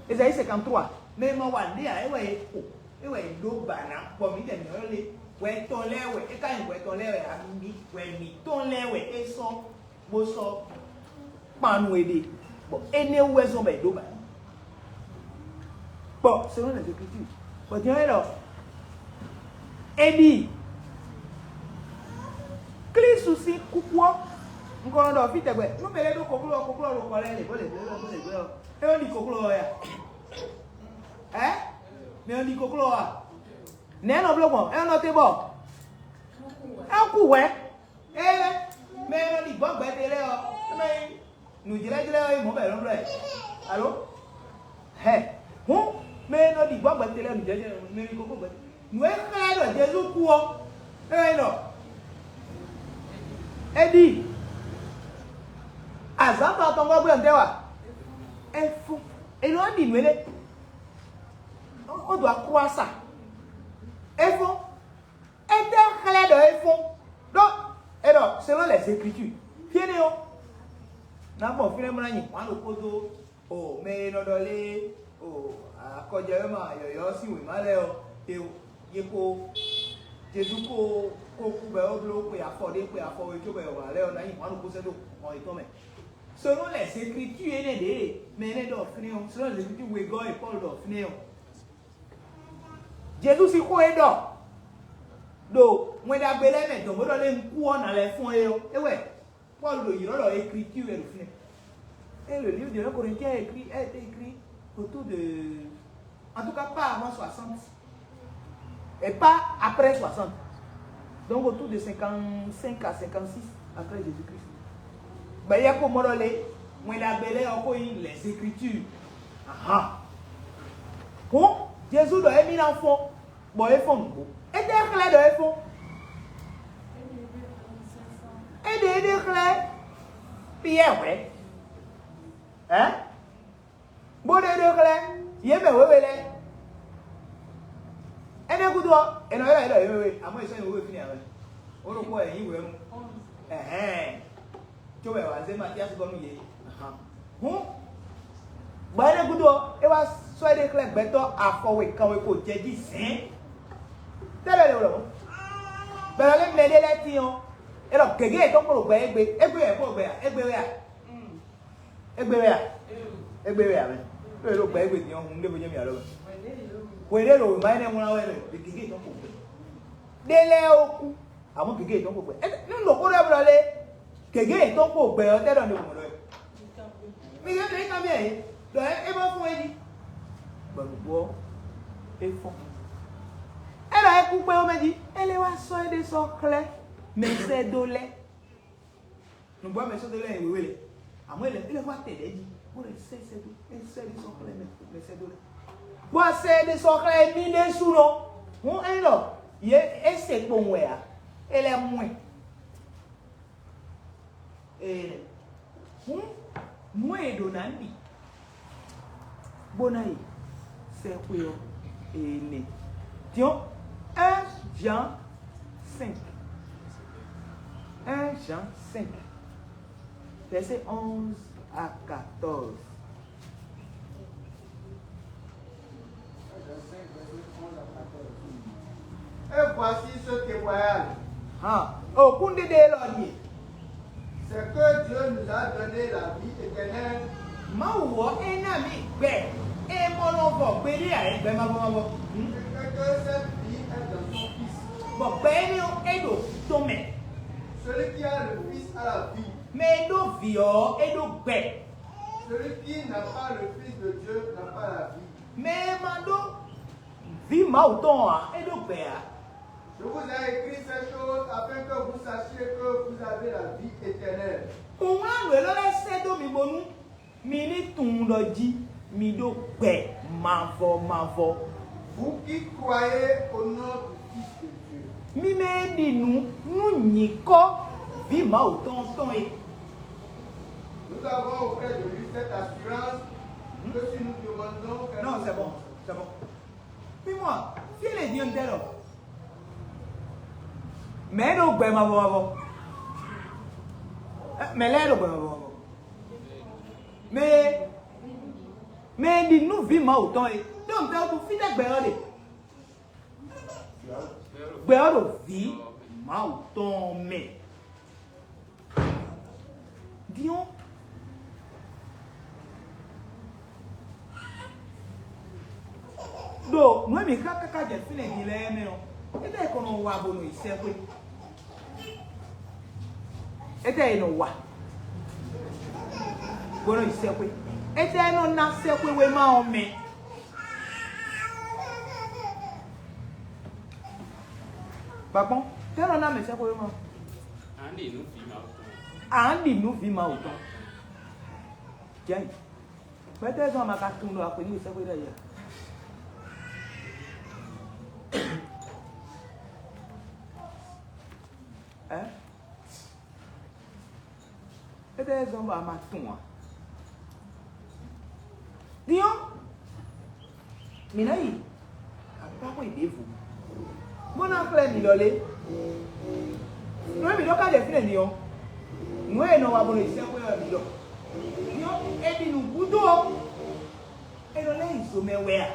Ezayísi cinquante-trois. Mɛ e ma wa nǔɖé ǎ, é wɛ é xo. É wɛ é ɖó ba ná, bɔ mǐdɛɛ mǐ ɔ́ lé. Hwɛ tɔn lɛ́ɛ wɛ, é ka nyí hwɛ tɔn lɛ́ɛ wɛ ǎ, mǐ hwɛ mǐtɔn lɛ́ɛ wɛ é sɔ́ bó sɔ́ kpan nú é ɖe, bɔ énɛ́ wú wɛ zɔ́n bɔ è ɖǒ ba. Bɔ selon les écritures, bɔ din ɔ́ é ɖɔ é ɖi Klísu sín kúkú ɔ́, un ko nɔ ɖɔ fí tɛgbɛ nú mɛ ɖé ɖó kokló ɔ́, kokló ɔ́ ɖo kɔ lɛ́ɛ lě bó lě bó lě bó lě bó lě ɔ́, é nɔ ɖi kokló ɔ́ ya. Ɛ? Mɛ ɔ́ ɖi kokló ɔ́ a? Nɛ̌ nɔ bló gbɔn? É nɔ te bɔ é kú hwɛ̌. Ée mɛ e nɔ ɖi gbɔ̌gbɛ te lɛ́ɛ ɔ́, é mɛ nyí nǔjlɛ́jlɛ́ ɔ́ é mɔ̌ bɔ è nɔ ɖɔ ɛ. Alo? Hɛ, hǔn mɛ e nɔ ɖi gbɔ̌gbɛ te lɛ́ɛ nǔjlɛ́jlɛ́ ɔ́, mɛ e kókó gbɛ. Nǔ e xlɛ́ ɖɔ Jezu kú ɔ́, é wɛ nyí ɖɔ é ɖi azǎn tɔn atɔngɔ́ gbé ɔ́ tɛ́ wa? É fún. È nɔ ɖi nǔ énɛ́. Ó ɖo akwása. É fún. Étɛ́ xlɛ́ ɖɔ é fɔ́n? Ɖó é ɖɔ selon les écritures, fí énɛ́ ɔ́, ná gbɔn fínɛ́ bó ná nyi hwǎn ɖokpó dó o mɛ e nɔ ɖɔ lé o akɔjɛwéma yɔ̌yɔ́ sín wěma lɛ́ɛ ɔ́ te o. Yě ko Jezu ko ko kú bɔ é bló xwe afɔ ɖé xwe afɔ we cóbɔ è wlǎ lɛ́ɛ ɔ́ ná nyi hwǎn ɖokpó sɛ́ dó hɔn yětɔn mɛ. Selon les écritures énɛ́ ɖě mɛ énɛ́ ɖɔ fínɛ́ ɔ́, selon les écritures wegɔ́ e Pɔ́lu ɖɔ fínɛ́ ɔ́, Jezu sín xó e ɖɔ ɖo Wɛn Ɖagbe lɛ́ɛ mɛ dɔn bó ɖɔ lé un kú ɔ́ ná lɛ́ fɔ́n é ɔ́, é wɛ Pɔ́lu ɖo ylɔ́ ɖɔ écriture wɛ ɖo fínɛ́. Et le livre de un Corinthiens est écrit, a été écrit autour de, en tout cas pas avant soixante. Et pas après soixante. Donc autour de cinquante-cinq à cinquante-six après Jésus-Christ. Bɔ yɛ ko mɔ ɖɔ lé Wɛn Ɖagbe lɛ́ɛ ɔ́ ko nyí les écritures. Ahan. Hǔn Jezu ɖɔ émí ná fɔ́n, bɔ é fɔ́n nǔgbó. Étɛ́ xlɛ́ ɖɔ é fɔ́n? É ɖe éɖée xlɛ́ Piyɛ́ɛ hwɛ̌. Ɛ? Bó ɖe éɖée xlɛ́ yě mɛ wěwe lɛ́ɛ. Énɛ́ gúdo ɔ́, è nɔ ylɔ́ yě ɖɔ yě wěwe, amɔ̌ è sɔ́ yě wěwe fínɛ́ ǎ wɛ. Ó ɖo kpɔ́ wɛ è nyǐ hwenu. Ɛhɛ̌n. Có wɛ wǎ zé Matíasi gɔ́ nú yě. Hǔn, bɔ énɛ́ gúdo ɔ́, é wá sɔ́ éɖée xlɛ́ gbɛtɔ́ afɔ we kanwe ko jɛ jí zɛ̌n. Tɛ́ lɛ́ ɖe wlɔ̌? Bɛlɛ lé mɛ ɖé lɛ́ɛ tín ɔ́, é ɖɔ gěgé yětɔn kpo ɖo gbɛ égbé, égbé wɛ kpo ɖo gbɛ a? Égbé wɛ a? Égbé wɛ a? Égbé wɛ a mɛ? Ɖó è ɖo gbɛ égbé din ɔ́, hun ɖěvo jɛ mì alɔ mɛ. Hwe ɖé ɖo wěma énɛ́ wlán wɛ ɖɔ gěgé yětɔn kpo gbɛ. Ɖé lɛ́ɛ ó kú, amɔ̌ gěgé yětɔn kpo gbɛ. Nú ɖo xó ɖɔ blɔ lé, gěgé yětɔn kpo gbɛ ɔ́ tɛ́ ɖɔ ɖě mɔ̌ ɖɔ é. Mi yɛ mɛ kan bia yě, ɖɔ é é ma fɔ́n é jí. Bɔ nǔgbó ɔ́, é fɔ́n. É ɖɔ é kú kpé ɔ́ mɛ jí, é lɛ́ wá sɔ́ éɖée sɔ́ xlɛ́ mɛsɛ́dó lɛ́ɛ. Nǔgbó ɔ́ mɛsɛ́dó lɛ́ɛ nyí wěwé lɛ. Àmọ́ é lɛ́ é lɛ́ wá tɛ ɖɛ̌ jí, bó lɛ́ sɛ́ sɛ́dó, é sɛ́ éɖée sɔ́ xlɛ́ mɛ mɛsɛ́dó lɛ́ɛ. Bó wá sɛ́ éɖée sɔ́ xlɛ́ émí ɖésúnɔ. Hǔn é ɖɔ yě é se kpowun wɛ ǎ, é lɛ́ mɔ ɛ. Ee, hǔn nǔ e è ɖǒ ná ɖi bó ná yi sɛ́xwé ɔ́, ee nɛ́. Diɔ́n un Jean cinq, un Jean cinq, verset onze à quatorze. Et voici ce témoignage. Hàn, òkúnɖéɖé élɔ́ ɖíe. C'est que Dieu nous a donné la vie éternelle. Mawu ɔ́ é ná mì gbɛ é mɔ nɔ vɔ gbeɖé ǎ é gbɛ mavɔ mavɔ. Et que cette vie est dans son Fils. Bɔ gbɛ énɛ́ ɔ́ é ɖo tɔn mɛ. Celui qui a le Fils a la vie. Mɛ e ɖó vǐ ɔ́, é ɖó gbɛ. Celui qui n'a pas le Fils de Dieu n'a pas la vie. Mɛ e ma ɖó vǐ Mawu tɔn ǎ, é ɖó gbɛ ǎ. Je vous ai écrit ces choses afin que vous sachiez que vous avez la vie éternelle. Un wlán nǔ élɔ́ lɛ́ɛ sɛ́ dó mi bónú mi ní tunwun ɖɔ jí mi ɖó gbɛ mavɔ mavɔ. Vous qui croyez au nom du Fils de Dieu. Mi mɛ e ɖi nǔ nú nyǐkɔ vǐ Mawu tɔn tɔn é. Nous avons auprès de lui cette assurance que si nous demandons quelque chose. Non, c'est bon, c'est bon. Fí mɔ, fí e lě din ɔ́ un tɛ́ ɖɔ. Mɛ̌ ɖo gbɛ mavɔ mavɔ? Mɛ̌ lɛ́ɛ ɖo gbɛ mavɔ mavɔ? Mɛ mɛ e ɖi nú vǐ Mawu tɔn é. Ɖó un tɛ́ wútu fí tɛ́ gbɛ ɔ́ ɖe? Gbɛ ɔ́ ɖo vǐ Mawu tɔn ɔ́ mɛ. Din ɔ́, ɖo nǔ e mǐ xa káká jɛ fínɛ́ din lɛ́ɛ mɛ ɔ́, étɛ́ e ko nɔ wa bó nɔ yi sɛ́xwé? Étɛ́ e nɔ wa bó nɔ yi sɛ́xwé? Étɛ́ e nɔ ná sɛ́xwé wéma ɔ́ mɛ? Gbakpɔ́n, tɛ́ nɔ ná mɛ sɛ́xwé wéma? À ń ɖi nǔ vǐ Mawu tɔn. À ń ɖi nǔ vǐ Mawu tɔn. Jɛ́n. Mɛtɛ́ zɔn ma ka tunwun ɖɔ axwe ní sɛ́xwé ɖ'ayǐ a? Ɛ? Étɛ́ zɔn bɔ a ma tunwun a? Din ɔ́, mǐ ná yi akpáxwé ɖěvo, bó ná xlɛ́ mǐ ɖɔ lé. Nǔ e mǐ ɖɔ ka ɖe fínɛ́ din ɔ́, nǔ e è nɔ wa bó nɔ yi sɛ́xwé ɔ́ wɛ mǐ ɖɔ. Din ɔ́, è ɖi nǔ gúdo ɔ́, è nɔ lɛ́ yi zo mɛ wɛ a?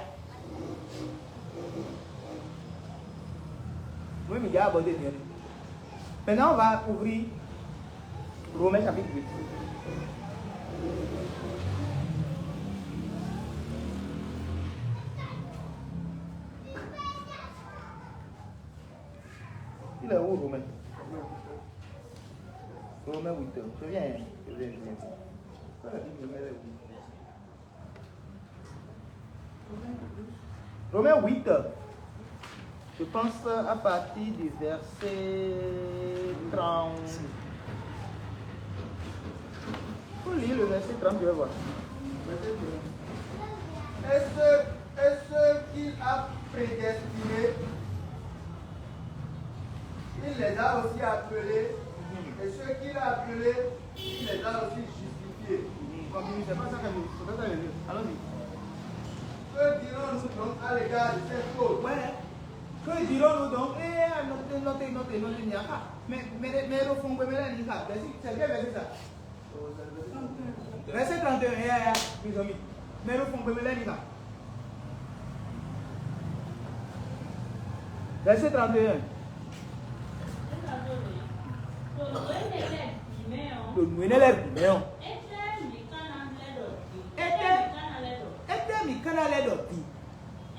Nǔ e mǐ ɖe abɔ dó din ɔ́. Maintenant, on va ouvrir Romains chapitre huit. Il est où, Romains? Romains huit. Je viens, je viens, je viens. Quand la Bible met les huit. Romains huit, je pense à partir du verset trente. Faut lire le verset trente, je vais voir. Et ceux, et ceux qu'il a prédestinés, il les a aussi appelés. Et ceux qu'il a appelés, il les a aussi justifiés. Continue, c'est pas ça que je, c'est pas ça que je veux. Allons-y. Que dirons-nous donc à l'égard de ces choses? Ouais. Que dirons-nous donc? Eh, notez, notez, notez, notez, il n'y a pas. Mais, mais, mais le fond, mais là, il y a. Vas-y, c'est bien, vas-y, ça. Verset trente et un, ya, ya, mes amis. Mais le fond, mais là, il y a. Verset trente et un. Ɖo nǔ énɛ́ lɛ́ɛ bǐ mɛ ɔ́, étɛ́ mǐ ka ná lɛ́ ɖɔ bǐ? Étɛ́ mǐ ka ná lɛ́ ɖɔ bǐ?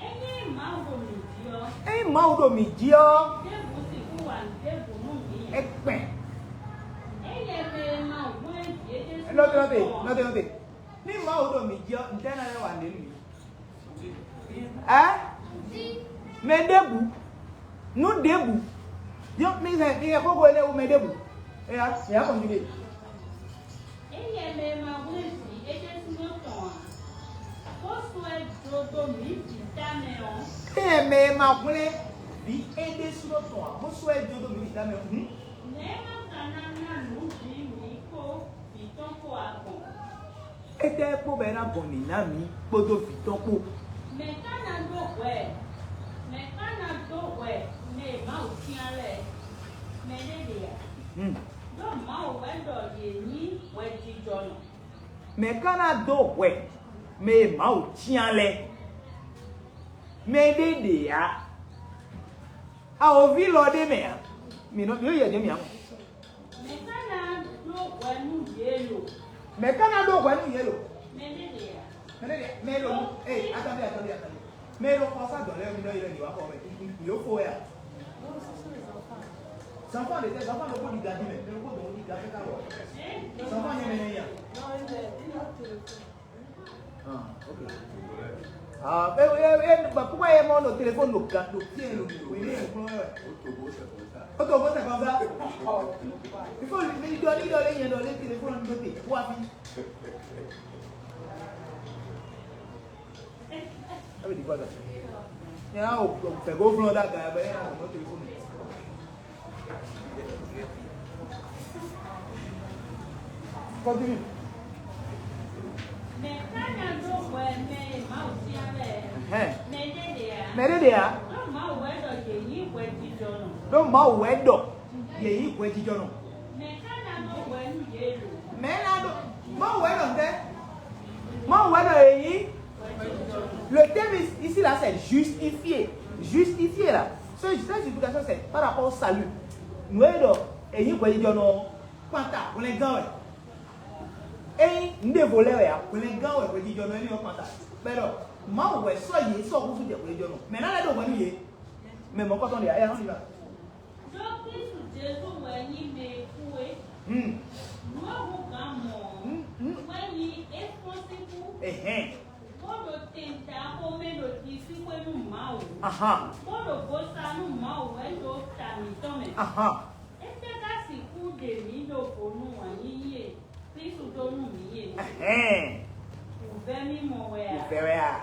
Ényí Mawu ɖo mǐ jí ɔ́, ényí Mawu ɖo mǐ jí ɔ́, ɖěbǔ sixú wa nǔ ɖěbǔ nú mǐ. É kpɛn. Ényí mɛ e ma hwlɛ́n vǐ é ɖésú nɔte nɔte nɔte nɔte. Ní Mawu ɖo mǐ jí ɔ́, ntɛ́ ná lɛ́ wa nǔɖé nú mǐ? Ɛ? Mɛ ɖěbǔ. Nú ɖěbǔ. Yɔ, mi hɛn, mi hɛn xóxó énɛ́ wú mɛ ɖěbǔ. Eya, mi yá kɔn mi ɖe. Ényí mɛ e ma hwlɛ́n vǐ é ɖésúnɔ tɔn ǎ, bó sɔ́ ɛ jó dó mǐ bǐ tamɛ ɔ́, ényí mɛ e ma hwlɛ́n vǐ é ɖésúnɔ tɔn ǎ, bó sɔ́ ɛ jó dó mǐ bǐ tamɛ hǔn, nɛ̌ é ma ka ná ná nǔ bǐ mǐ kpó vǐ tɔn kpó ǎ gbɔn? Étɛ́ kpó bɔ é ná gbɔn nǐ ná mǐ kpódó vǐ tɔn kpó? Mɛ̌ ka ná dó hwɛ? Mɛ̌ ka ná dó hwɛ mɛ e Mawu cyán lɛ́ɛ? Mɛɖé ɖe ǎ. Hmm. Ɖó Mawu wɛ ɖɔ yě nyí hwɛjijɔnɔ. Mɛ̌ ka ná dó hwɛ mɛ e Mawu cyán lɛ́ɛ? Mɛɖé ɖe ǎ. Awǒvi lɔ ɖ'é mɛ ǎ. Mǐ nɔ, mǐ nɔ yɛ ɖě mǐ ǎ mɔ. Mɛ̌ ka ná ɖó hwɛ nú yě lo? Mɛ̌ ka ná ɖó hwɛ nú yě lo? Mɛɖé ɖe ǎ. Mɛɖé ɖe, mɛ e ɖo nú, eh, attendez, attendez, attendez. Mɛ e ɖo xɔ sá dɔ̌n lɛ́ɛ, mi nɔ yi lɛ ɖě wá xɔ mɛ. Mǐ ɖo fo wɛ a? Zanfan ɖe tɛ, zanfan ɖokpó ɖi gadi mɛ, ɖokpó ɖo ɖi gadi ka wɔ. Zanfan nyɛ mɛ nɛ ya. Ah, ok. Ah, e e e ba kuba ye mɔ no téléphone no ga do pied no. Oui, oui, oui. O to bo c'est comme ça. Il faut lui dire, lui donner, il y a donné téléphone de côté. Quoi, puis. Ɛ bɛ di kɔ da. Nya o fɛ ko flɔn da ga bɛ nya o téléphone. Continue. Mɛ ká nya dó hwɛ mɛ e Mawu cyán lɛ́ɛ. Ɛhɛn. Mɛ ɖé ɖe ǎ. Mɛ ɖé ɖe ǎ. Ɖó Mawu wɛ ɖɔ yě nyí hwɛjijɔnɔ. Ɖó Mawu wɛ ɖɔ yě nyí hwɛjijɔnɔ. Mɛ ká ná nɔ hwɛ nú yě lo. Mɛ ná ɖo Mawu wɛ ɖɔ ŋtɛ́. Mawu wɛ ɖɔ yě nyí. Le thème ici là c'est justifié. Justifié là. Ce- Cette justification c'est par rapport au salut. Nǔ e ɖɔ è nyí hwɛjijɔnɔ ɔ́, kpanta hwlɛngán wɛ. Ényí nǔɖévo lɛ́ɛ wɛ ǎ, hwlɛngán wɛ hwɛjijɔnɔ énɛ́ ɔ́ kpanta. Bɔ é ɖɔ Mawu wɛ sɔ́ yě sɔ́ húzú jɛ hwɛjijɔnɔ. Mɛ ná lɛ́ ɖo hwɛ nú yě. Mɛ mɔ̌kɔtɔn ɖe ǎ, é hɔn ɖi ná. Ɖó Klísu Jezu wɛ nyí mɛ e kú é. Hmm. Nǔ e hú gǎn mɔ ɔ́, Hmm, hmm. Wɛ nyí é fɔ́n sín kú, Ɛhɛn. Bó ɖo tɛnta xomɛ ɖo ɖisíxwé nú Mawu, Ahan. Bó ɖo vo sa nú Mawu wɛ ɖo ta mǐtɔn mɛ. Ahan. Étɛ́ ka sixú ɖe mǐ ɖo vo nú wǎn yíyí e Klísu dó nú mǐ é? Ɛhɛn. Wǔvɛ́ mímɔ wɛ a? Wǔvɛ́ wɛ a?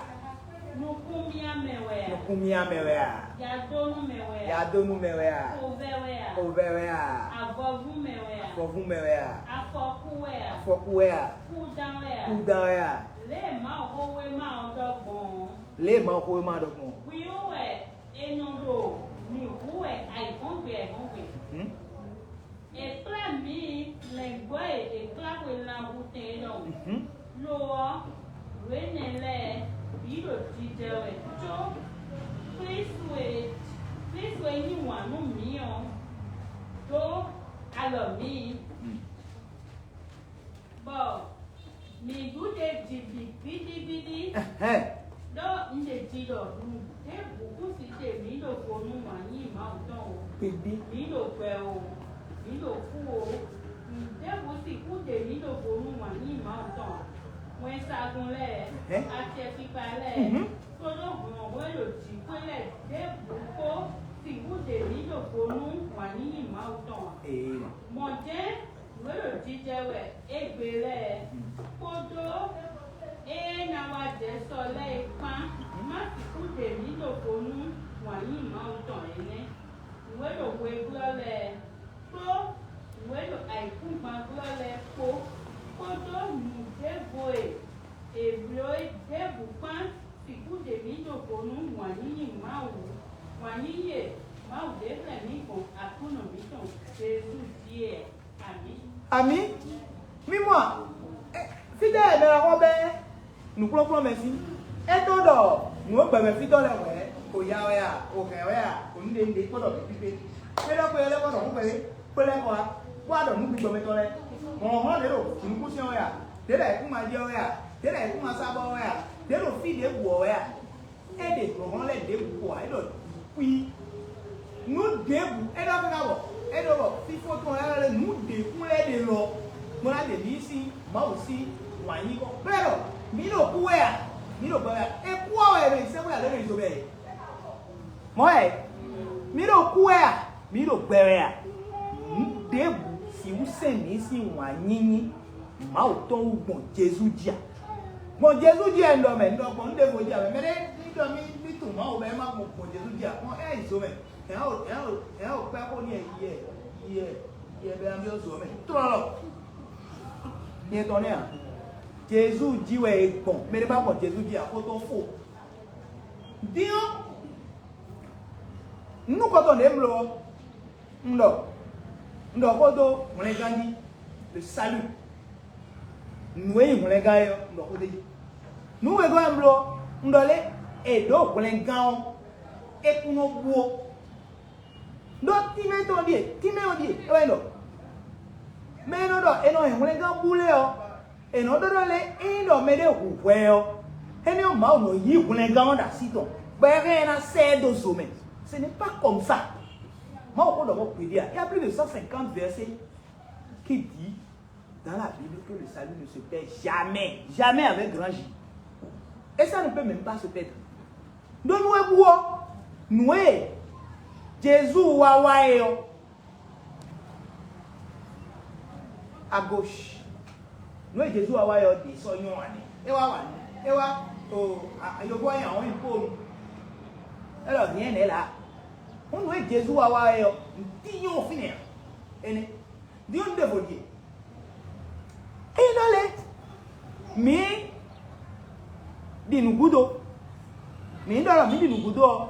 Nukúnmíámɛ wɛ a? Nukúnmíámɛ wɛ a? Yadónúmɛ wɛ a? Yadónúmɛ wɛ a? Xovɛ́ wɛ a? Xovɛ́ wɛ a? Avɔvúmɛ wɛ a? Avɔvúmɛ wɛ a? Afɔkú wɛ a? Afɔkú wɛ a? Kúdán wɛ a? Kúdán wɛ a? Lě e Mawuxówéma ɔ́ ɖɔ gbɔn ɔ́. Lě e Mawuxówéma ɔ́ ɖɔ gbɔn ɔ́. Hwi ɔ́ wɛ è nɔ ɖo mǐ hu wɛ ayǐhɔ́ngbe ayǐhɔ́ngbe. Mhm. È kplá mǐ lɛ̌ngbɔ́ e è kplá xwe lanhutɛn é ɖɔhun. Mhm. Lo ɔ́, nǔ énɛ́ lɛ́ɛ bǐ ɖo jijɛ wɛ, có Klísu e Klísu e yí wǎn nú mǐ ɔ́ dó alɔ mǐ, Mm. bɔ mǐ ɖu ɖ'é jí bǐ gbídígbídí. Ɛhɛn. Ɖó un ɖe jí ɖɔ nǔ ɖěbǔ kún si ɖe mǐ ɖo vo nú wǎn yíyí Mawu tɔn o. Gbígbí. Mǐ ɖo gbɛ o, mǐ ɖo kú o, nǔ ɖěbǔ sixú ɖe mǐ ɖo vo nú wǎn yíyí Mawu tɔn ǎ. Wɛnsagun lɛ́ɛ, Ɛhɛn. Acɛkpikpa lɛ́ɛ, Mhm. kpódó hlɔ̌nhlɔ́n e ɖo jǐxwé lɛ́ɛ ɖěbǔ kpó sixú ɖe mǐ ɖo vo nú wǎn yíyí Mawu tɔn ǎ. Ee. Mɔ̌ jɛ́n nǔ e ɖo jijɛ wɛ égbé lɛ́ɛ kpódó ée ná wá jɛ sɔ lɛ́ɛ é kpán má sixú ɖe mǐ ɖo vo nú wǎn yíyí Mawu tɔn ǎ é nɛ́. Nǔ e ɖo hweglɔ́ lɛ́ɛ kpó nǔ e ɖo ayǐkúngban glɔ́ lɛ́ɛ kpó, kpódó nǔ ɖěvo e è blǒ é ɖěbǔ kpán sixú ɖe mǐ ɖo vo nú wǎn yíyí Mawu, wǎn yíyí e Mawu ɖe xlɛ́ mǐ gbɔn Aklúnɔ mǐtɔn Jezu jí é. Amǐ. Amǐ. Mí mɔ a? Ɛ, fítɛ́ wɛ mɛ ɔ́ xɔ bɛ́ nǔkplɔ́nkplɔ́n mɛ sín? É tɔ́n ɖɔ nǔ e gbɛmɛ fítɔ́ lɛ́ɛ hwɛ̌, o ya wɛ a, o hɛn wɛ a, o nǔɖénúɖé kpó ɖɔ bǐ kpíkpé. É ɖɔ xwe lɛ́ɛ bɔ ɖɔ nǔ xwe kpé lɛ́ɛ xɔ a, bó wá ɖɔ nǔ gbigbɔ mɛtɔn lɛ́ɛ. Hlɔ̌nhlɔ́n ɖě ɖo jǐnukúnsin ɔ́ wɛ a, ɖě ɖo ayǐkúngban jí ɔ́ wɛ a, ɖě ɖo ayǐkúngban sábɔ ɔ́ wɛ a, ɖě ɖo fí ɖěbǔ ɔ́ wɛ a? É ɖe hlɔ̌nhlɔ́n lɛ́ɛ ɖěbǔ kɔ ǎ, é ɖɔ kwí. Nǔ ɖěbǔ é ɖɔ xó ná bɔ é ɖɔ bɔ fífó tɔn lɛ́ɛ lɛ́ nǔ ɖě kún lɛ́ɛ ɖe lɔ, bó ná ɖe mǐ sín Mawu sín wǎn nyíkɔ kplé ɖɔ mǐ ɖo kú wɛ a? Mǐ ɖo gbɛ wɛ a? É kú ɔ́ wɛ è nɔ yi sɛ́xwé ǎ lě e è nɔ yi zo bɛ́ ɛ? Mɔ̌ wɛ mǐ ɖo kú wɛ a? Mǐ ɖo gbɛ wɛ a? Nǔ ɖěbǔ sixú sɛn mǐ sín wǎn nyínyí Mawu tɔn wú gbɔn Jezu jí a? Gbɔn Jezu jí wɛ un ɖɔ mɛ, un ɖɔ gbɔn nǔ ɖěvo jí a? Mɛ ɖé ní ɖɔ mí ní tunwun Mawu bɔ é má gbɔn gbɔn Jezu jí a? Gbɔn é yi zo mɛ, ɛ ɛ ɛ ɛ kpɛ́ xó n'i yɛ yɛ yɛ bɛ ná byɔ́ zo ɔ́ mɛ tlɔlɔ. Nyɛ tɔn nɛ́ a? Jezu jí wɛ è gbɔn, mɛ ɖé má gbɔn Jezu jí a? Xó tɔn fo. Din ɔ́, nukɔntɔn ɖě un bló ɔ́, un ɖɔ un ɖɔ xó dó hwlɛngán jí, le salut. Nǔ e nyí hwlɛngán é ɔ́, un ɖɔ xó d'é jí. Nǔ wegɔ́ e un bló ɔ́, un ɖɔ lé è ɖǒ hwlɛngán ɔ́, é kún nɔ bú ó. Ɖó tínmɛ tɔn ɖíe, tínmɛ ɔ́ ɖíe é wɛ ɖɔ. Mɛ e nɔ ɖɔ è nɔ hɛn hwlɛngán bú lɛ́ɛ ɔ́, è nɔ ɖɔ ɖɔ lé ényí ɖɔ mɛɖé hu hwɛ ɔ́, énɛ́ ɔ́ Mawu nɔ yí hwlɛngán ɔ́ ɖo así tɔn, bɔ é hɛn ɛ ná sɛ ɛ dó zo mɛ. Ce n'est pas comme ça. Mawu xó ɖɔ mɔ gbeɖé a? Il y a plus de cent cinquante versets qui dit dans la Bible que le salut ne se perd jamais, jamais avec grand J. Et ça ne peut même pas se perdre. Ɖó nú é bú ɔ́, nǔ e Jezu wá wá é ɔ́, à gauche. Nǔ e Jezu wá wá é ɔ́ ɖě sɔ́ nyɔ́ ǎ nɛ́. É wá wa nǔ. É wá o a- yovó wá nyi ahɔn nyi kpóonu. É ɖɔ hǐn ɛnɛ lǎ. Hǔn nǔ e Jezu wá wá é ɔ́, nǔ tín nyɔ́ fínɛ́ ǎ. Énɛ́. Din ɔ́, un ɖe vo ɖie. Ényí ɖɔ lé, mǐ ɖi nǔ gúdo, mǐ ɖɔ ɖɔ mǐ ɖi nǔ gúdo ɔ́,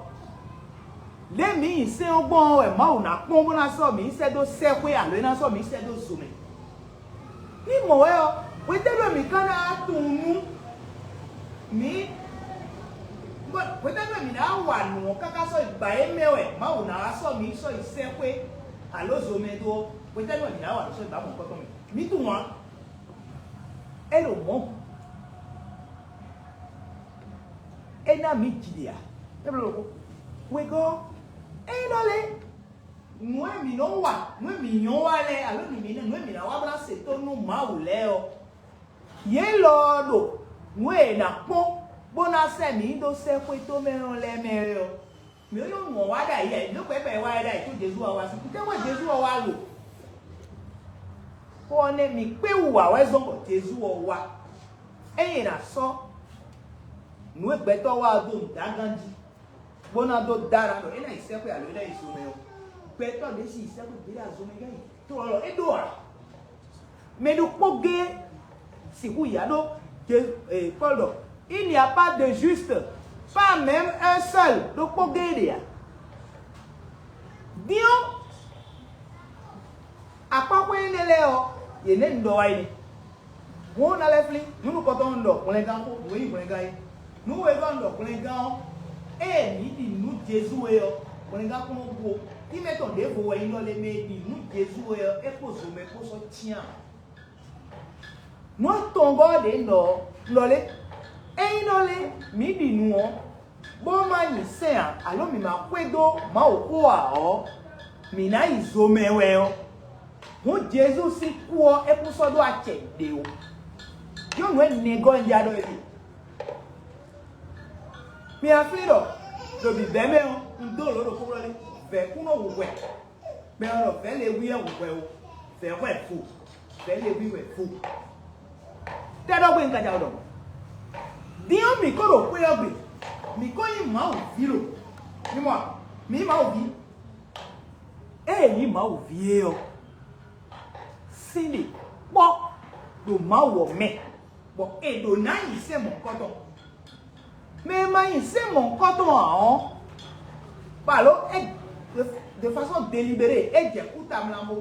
lě mǐ nyi sɛ́n ɔ́ gbɔn ɔ́ wɛ Mawu ná kpɔ́n bó ná sɔ́ mǐ sɛ́ dó sɛ́xwé alo é ná sɔ́ mǐ sɛ́ dó zo mɛ. Ní mɔ̌ wɛ ɔ́, hwetɛ́nu e mǐ ka ná tunwun nú mǐ, hwetɛ́nu e mǐ ná wa nǔ ɔ́ káká sɔ́ yi gbǎ é mɛ wɛ Mawu ná wá sɔ́ mǐ sɔ́ yi sɛ́xwé alo zo mɛ dó ɔ́, hwetɛ́nu e mǐ ná wa nǔ sɔ́ yi gbǎ mɔ̌hunkɔtɔn mɛ? Mǐ tunwun ǎ. É ɖo mɔ̌. É ná mǐ ji ɖe ǎ. É bló ɖokpó. Wegɔ́, ényí ɖɔ lé, nǔ e mǐ nɔ wa, nǔ e mǐ nyɔ́ wa lɛ́ɛ, alo nǔ mǐ nú e mǐ ná wa bó ná se tónú nú Mawu lɛ́ɛ ɔ́, yě lɔ ɔ́ ɖo nǔ e è nǎ kpɔ́n bó ná sɛ́ mǐ dó sɛ́xwé tɔn mɛ lɛ́ɛ mɛ wɛ ɔ́, mǐ nɔ nyɔ́ mɔ̌ wa ɖ'ayǐ ǎ, mǐ nɔ gbɛ́ bɔ è wa wɛ ɖ'ayǐ có Jezu wá wá sín kútɛ́ wɛ Jezu ɔ́ wá lo. Xó ɔ́ nɛ́ mǐ kpé wú ǎ wɛ zɔ́n bɔ Jezu ɔ́ wá. Ényí è nǎ sɔ́ nǔ e gbɛtɔ́ wa ɔ́ dó nǔdágan jí, bó ná dó dá ɖa ɖɔ é ná yi sɛ́xwé alo é ná yi zo mɛ ɔ́, gbɛtɔ́ ɖě si yi sɛ́xwé gbé ɖo azɔn mɛ gán yi. To ɔ́ lɔ é ɖó ǎ. Mɛ ɖokpó géé sixú yǎ ɖó. Paul ɖɔ: il n'y a pas de juste, pas même un seul. Ɖokpó géé ɖe ǎ. Din ɔ́, akpáxwé énɛ́ lɛ́ɛ ɔ́, yě nɛ́ un ɖɔ wá yi nɛ́. Hǔn ná lɛ́ flín nǔ nukɔntɔn un ɖɔ hwlɛngán xó, nǔ e nyí hwlɛngán é. Nǔ wegɔ́ un ɖɔ hwlɛngán ɔ́, ée mǐ ɖi nǔ Jezu é ɔ́, hwlɛngán kún nɔ gbo. Tínmɛ tɔn ɖěvo wɛ nyí ɖɔ lé mɛ e ɖi nǔ Jezu é ɔ́, é kpó zomɛ kpó sɔ́ cyán. Nǔ atɔngɔ́ ɖě un ɖɔ ɔ́, un ɖɔ lé: ényí nɔ lé mǐ ɖi nǔ ɔ́, bó ma nyi sɛ́n ǎ, alǒ mǐ ma xwedó Mawuxó ǎ ɔ́, mǐ ná yi zo mɛ wɛ ɔ́. Hǔn Jezu sín kú ɔ́, é kún sɔ́ ɖó acɛ ɖě ó. Nyɔ̌nu e nɛgɔ́ un ja ɖɔ é ɖe. Mi aflín ɖɔ ɖo bǐbɛ́ mɛ ɔ́, un dó lǒ ɖokpó ɖɔ lé: vɛ̌ kún nɔ wu hwɛ. Mɛ ɔ́ ɖɔ: vɛ̌ le wí wɛ wu hwɛ ó, vɛ̌ hwɛ vo, vɛ̌ le wí wɛ vo. Tɛ́ ɖɔ gbé un ka ja ɖɔ? Din ɔ́, mǐ ko ɖo xwé ɔ́ gbe, mǐ ko nyí Mawu ví lo. Mi mɔ a? Mǐ nyí Mawu ví. Ée nyí Mawu ví é ɔ́, sín ɖe kpɔ́ ɖo Mawu ɔ́ mɛ, bɔ è ɖǒ ná nyi sɛ́n mɔ̌hunkɔtɔn. Mɛ e ma nyi sɛ́n mɔ̌hunkɔtɔn ǎ ɔ́, bɔ alo é de façon délibérée é jɛ kú tamlamo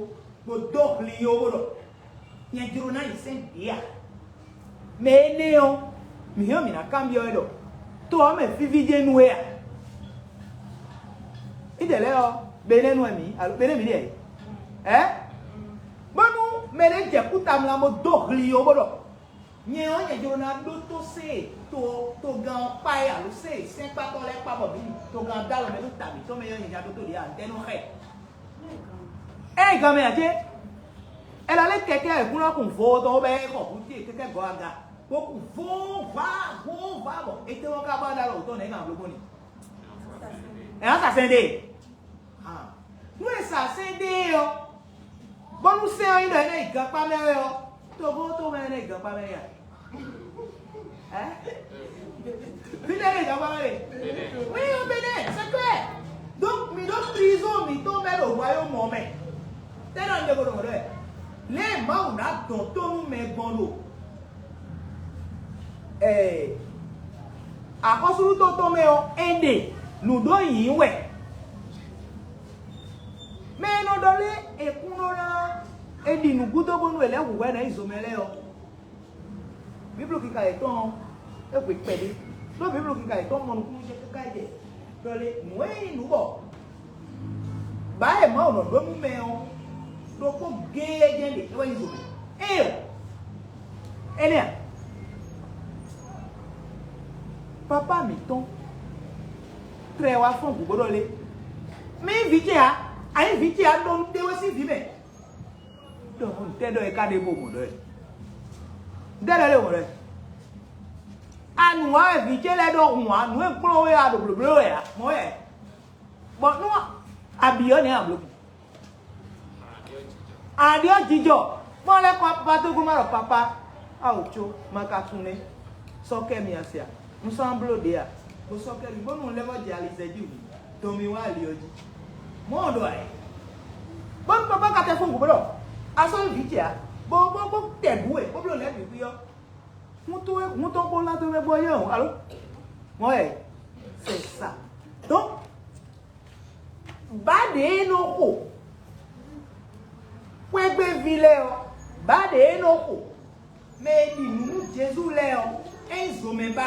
bó dó hli ó bó ɖɔ: nyɛ jló ná nyi sɛ́n ɖě a? Mɛ énɛ́ ɔ́, mǐ hɛn mǐ ná kanbyɔ́ ɛ ɖɔ: to ɔ́ mɛ víví jɛ́n nú we a? Ídɛ̌ lɛ́ɛ ɔ́, Benɛ́nu wɛ mǐ, alo Benɛ́ mǐ ɖe ɛ? Ɛ? Bónú mɛ ɖé jɛ kú tamlamo dó hli ó bó ɖɔ: nyɛ ɔ́, nyɛ jló ná ɖótó sée to togán ɔ́ kpá é, alo sée sɛ́nkpátɔ́ lɛ́ɛ kpá bɔ mǐ ɖi togán dó alɔ mɛ ɖó ta mǐtɔn mɛ ɔ́, nyɛ ná ɖótó ɖě a? Ntɛ́ nɔ xɛ? Ɛ gǎn mɛ ǎ cé? È nɔ lɛ́ kɛkɛ́ wěkúnɔ kun vo tɔn bɔ é xɔ hǔn ce kɛkɛ́ gɔ́ aga, bó kun vó vá vó vá bɔ étɛ́wɔ́ ka ba ɖó alɔ wǔtɔn nɛ̌ gǎn bló gbɔn ni? Ɛ ná sa sɛn ɖe. Nú è sa sɛn ɖe ɔ́, bónú sɛn ɔ́ nyí ɖɔ é ná yi gankpá mɛ wɛ ɔ́, togo to mɛ é ná yi gankpá mɛ ya? Ɛ? Fítɛ́ lè dɔgba wɛ le? Oui, au Bénin, c'est clair. Donc, mi ɖo prison mǐtɔn mɛ ɖo royaume mɛ. Tɛ́ ɖɔ un ɖe ko ɖo mɔ̌ ɖɔ wɛ? Lě e Mawu ná dɔn tó nú mɛ gbɔn ɖo axɔ́súɖútó tɔn mɛ ɔ́, é ɖe nǔ ɖó yǐ wɛ. Mɛ e nɔ ɖɔ lé è kún nɔ ná è ɖi nǔ gúdo bónú è lɛ́ hu hwɛ ná yi zo mɛ lɛ́ɛ ɔ́, Bíblu kíka yětɔn ɔ́, é hwe kpɛɖé. Ɖó Bíblu kíka yětɔn mɔ nukúnnú jɛ káká yi jɛ ɖɔ lé nǔ e nyí nǔ bɔ bǎ e Mawu nɔ ɖó nú mɛ ɔ́, ɖokpó géé jɛ́n ɖe é wɛ nyí zo mɛ. Éeǒ! Énɛ́ ǎ. Papá mǐtɔn tlɛ wá fɔ́n gǔgbó ɖɔ lé: mí vǐ ce ǎ. Anyi vǐ ce a ɖo ɖe we sín vǐ mɛ. Ɖɔ ntɛ́ ɖɔ e ka ɖe bo mɔ ɖɔ ɛ? Ntɛ́ ɖɔ lé mɔ ɖɔ ɛ? Anu wa wɛ vǐ ce lɛ́ɛ ɖɔ hun anu e kplɔ́n we a ɖo blǒbló wɛ a mɔ wɛ. Bɔ nú abi ɔ́ nɛ́ a blǒ. Aɖiɔ jijɔ kpɔ́n lɛ́ kɔ papa dó gúmá ɖɔ papa, ao có ma ka tunwun nɛ́. Sɔ́ kɛ mi a se a? Un sɔ́ ná bló ɖě a? Bó sɔ́ kɛ mi bónú un lɛ́ vɔ́ jɛ alizɛ jí hǔn, dɔn mi wá ali ɔ́ jí. Mɔ̌ ɔ́ ɖɔ ayɛ. Bónú papa ka tɛ fɔ́n gǔ bó ɖɔ a sɔ́ nyí vǐ ce a? Bó bó bó tɛ bǔ we bó bló lɛ̌ bǐ xwí ɔ́. Húntɔn húntɔn kpó ná dó mɛ gbɔ yɛ o alo? Mɔ̌ ɛ, c'est ça. Donc, bǎ ɖě e nɔ xo xwégbéví lɛ́ɛ ɔ́, bǎ ɖě e nɔ xo mɛ e ɖi nǔ nú Jezu lɛ́ɛ ɔ́, é nyí zomɛba.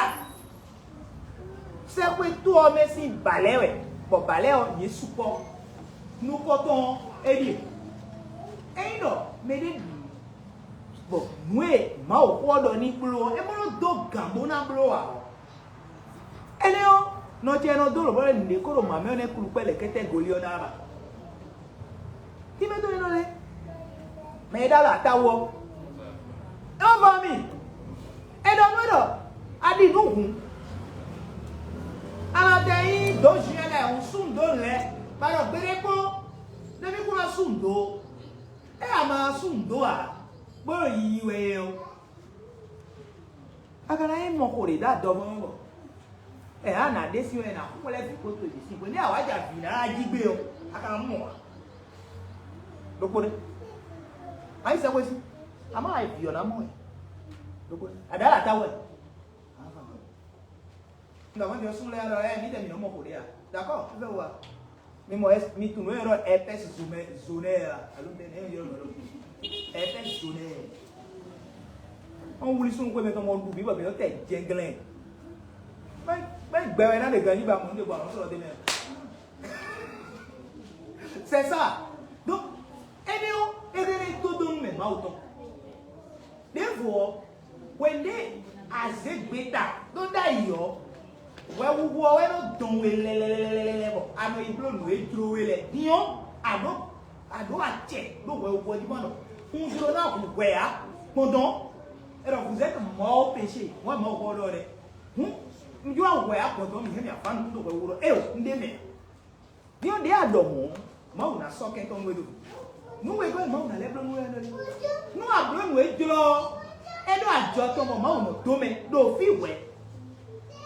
Sɛ́xwétɔ́ ɔ́ mɛ sín bǎ lɛ́ɛ wɛ, bɔ bǎ lɛ́ɛ ɔ́, yě sukpɔ́. Nukɔntɔn ɔ́, é ɖíe. Ényí ɖɔ mɛɖé ɖu nǔ, bɔ nǔ e Mawuxó ɔ́ ɖɔ ní bló ɔ́, é ma nɔ dó gǎn bó ná bló ǎ ɔ́, énɛ́ ɔ́, nɔ ce nɔ dó lǒ bɔ nǔɖé ko ɖo mǎ mɛ ɔ́ nɛ́ kplukpɛ́ lɛ̌kɛ́tɛ́ Goliɔ́ ná ba. Tínmɛ dó nínɔ lɛ́ɛ, mɛ e ɖó alɔ atáwu ɔ́, é wá vɔ mì. É ɖɔ nú we ɖɔ a ɖi nǔ hǔn. Alɔ tɛ nyí dǒ zyɔ́n lɛ́ɛ hǔn súnnu dó lɛ̌, bɔ a ɖɔ gbeɖé kpó, nɛ́ mì kún ná súnnu dó. É a ma súnnu dó ǎ, bó ɖo yiyi wɛ é ɔ́. A ka ná nyí mɔ xo ɖě ɖo adɔmɔ ɔ́ bɔ ɛ a nǎ ɖe sin wɛ nǎ xwlɛ́ vǐ kpó to ɖě sin hwenu e awǎja vǐ ná jí gbé ɔ́, a ka ná mɔ ǎ. Ɖokpó ɖé. A nyí sɛ́xwé sí. A má wá vǐ ɔ́ ná mɔ ɛ. Ɖokpó ɖé. A ɖǎ ɖo ata wɛ. Un ɖɔ mɔ̌ din ɔ́ súnnu lɛ́ɛ ɖɔ ɛ mǐdɛɛ mǐ nɔ mɔ xo ɖě a? D'accord, fífɛ wa. Mi mɔ ɛ mi tunwun nǔ e ylɔ́ herpès zonɛ zonɛ a? Alo mɛ nɛ ylɔ́ nǔ ylɔ́ herpès zonɛ. Ɔn wuli súnnu xwé mɛ tɔn mɔ ɖu bǐ bɔ mǐ nɔ tɛ jɛnglɛn. Mɛ mɛ gbɛ wɛ ná ɖe ganjí ba mɔ ní ɖe bɔ àwọn sɔ̀rọ̀ dé mɛ. C'est ça. Donc, énɛ́ ɔ́, énɛ́ tó dó nú mɛ Mawu tɔn. Ɖěvo ɔ́, hwenu ɖé a zě gbeta ɖó ɖ'ayǐ ɔ́, hwɛhuhu ɔ́ wɛ nɔ dɔn we lɛlɛlɛlɛlɛ bɔ a nɔ yi bló nǔ e jló we lɛ́ɛ. Din ɔ́, a ɖǒ a ɖǒ acɛ ɖó hwɛhuhu ɔ́ jí ma ɖɔ un jló ná hu hwɛ ǎ. Gbɔndɔn, è ɖɔ vous êtes morts au péché, wɛn Mawu xɔ ɖɔ lɛ́ɛ. Hǔn, un jló ná hu hwɛ ǎ gbɔndɔn mǐ hɛn mì avǎ nukún ɖo hwɛhuhu ɖɔ éeǒ, un ɖ'é mɛ ǎ. Ní ɔ́ ɖě a ɖɔ mɔ̌, Mawu ná sɔ́ kɛntɔ́ nú we ɖo. Nú we gbɛ́ Mawu ná lɛ́ bló nú we ɖɔ ní. Nú a blǒ nǔ e jló ɔ́, é ɖó ajɔ tɔn bɔ Mawu nɔ dó mɛ ɖo fí hwɛ̌.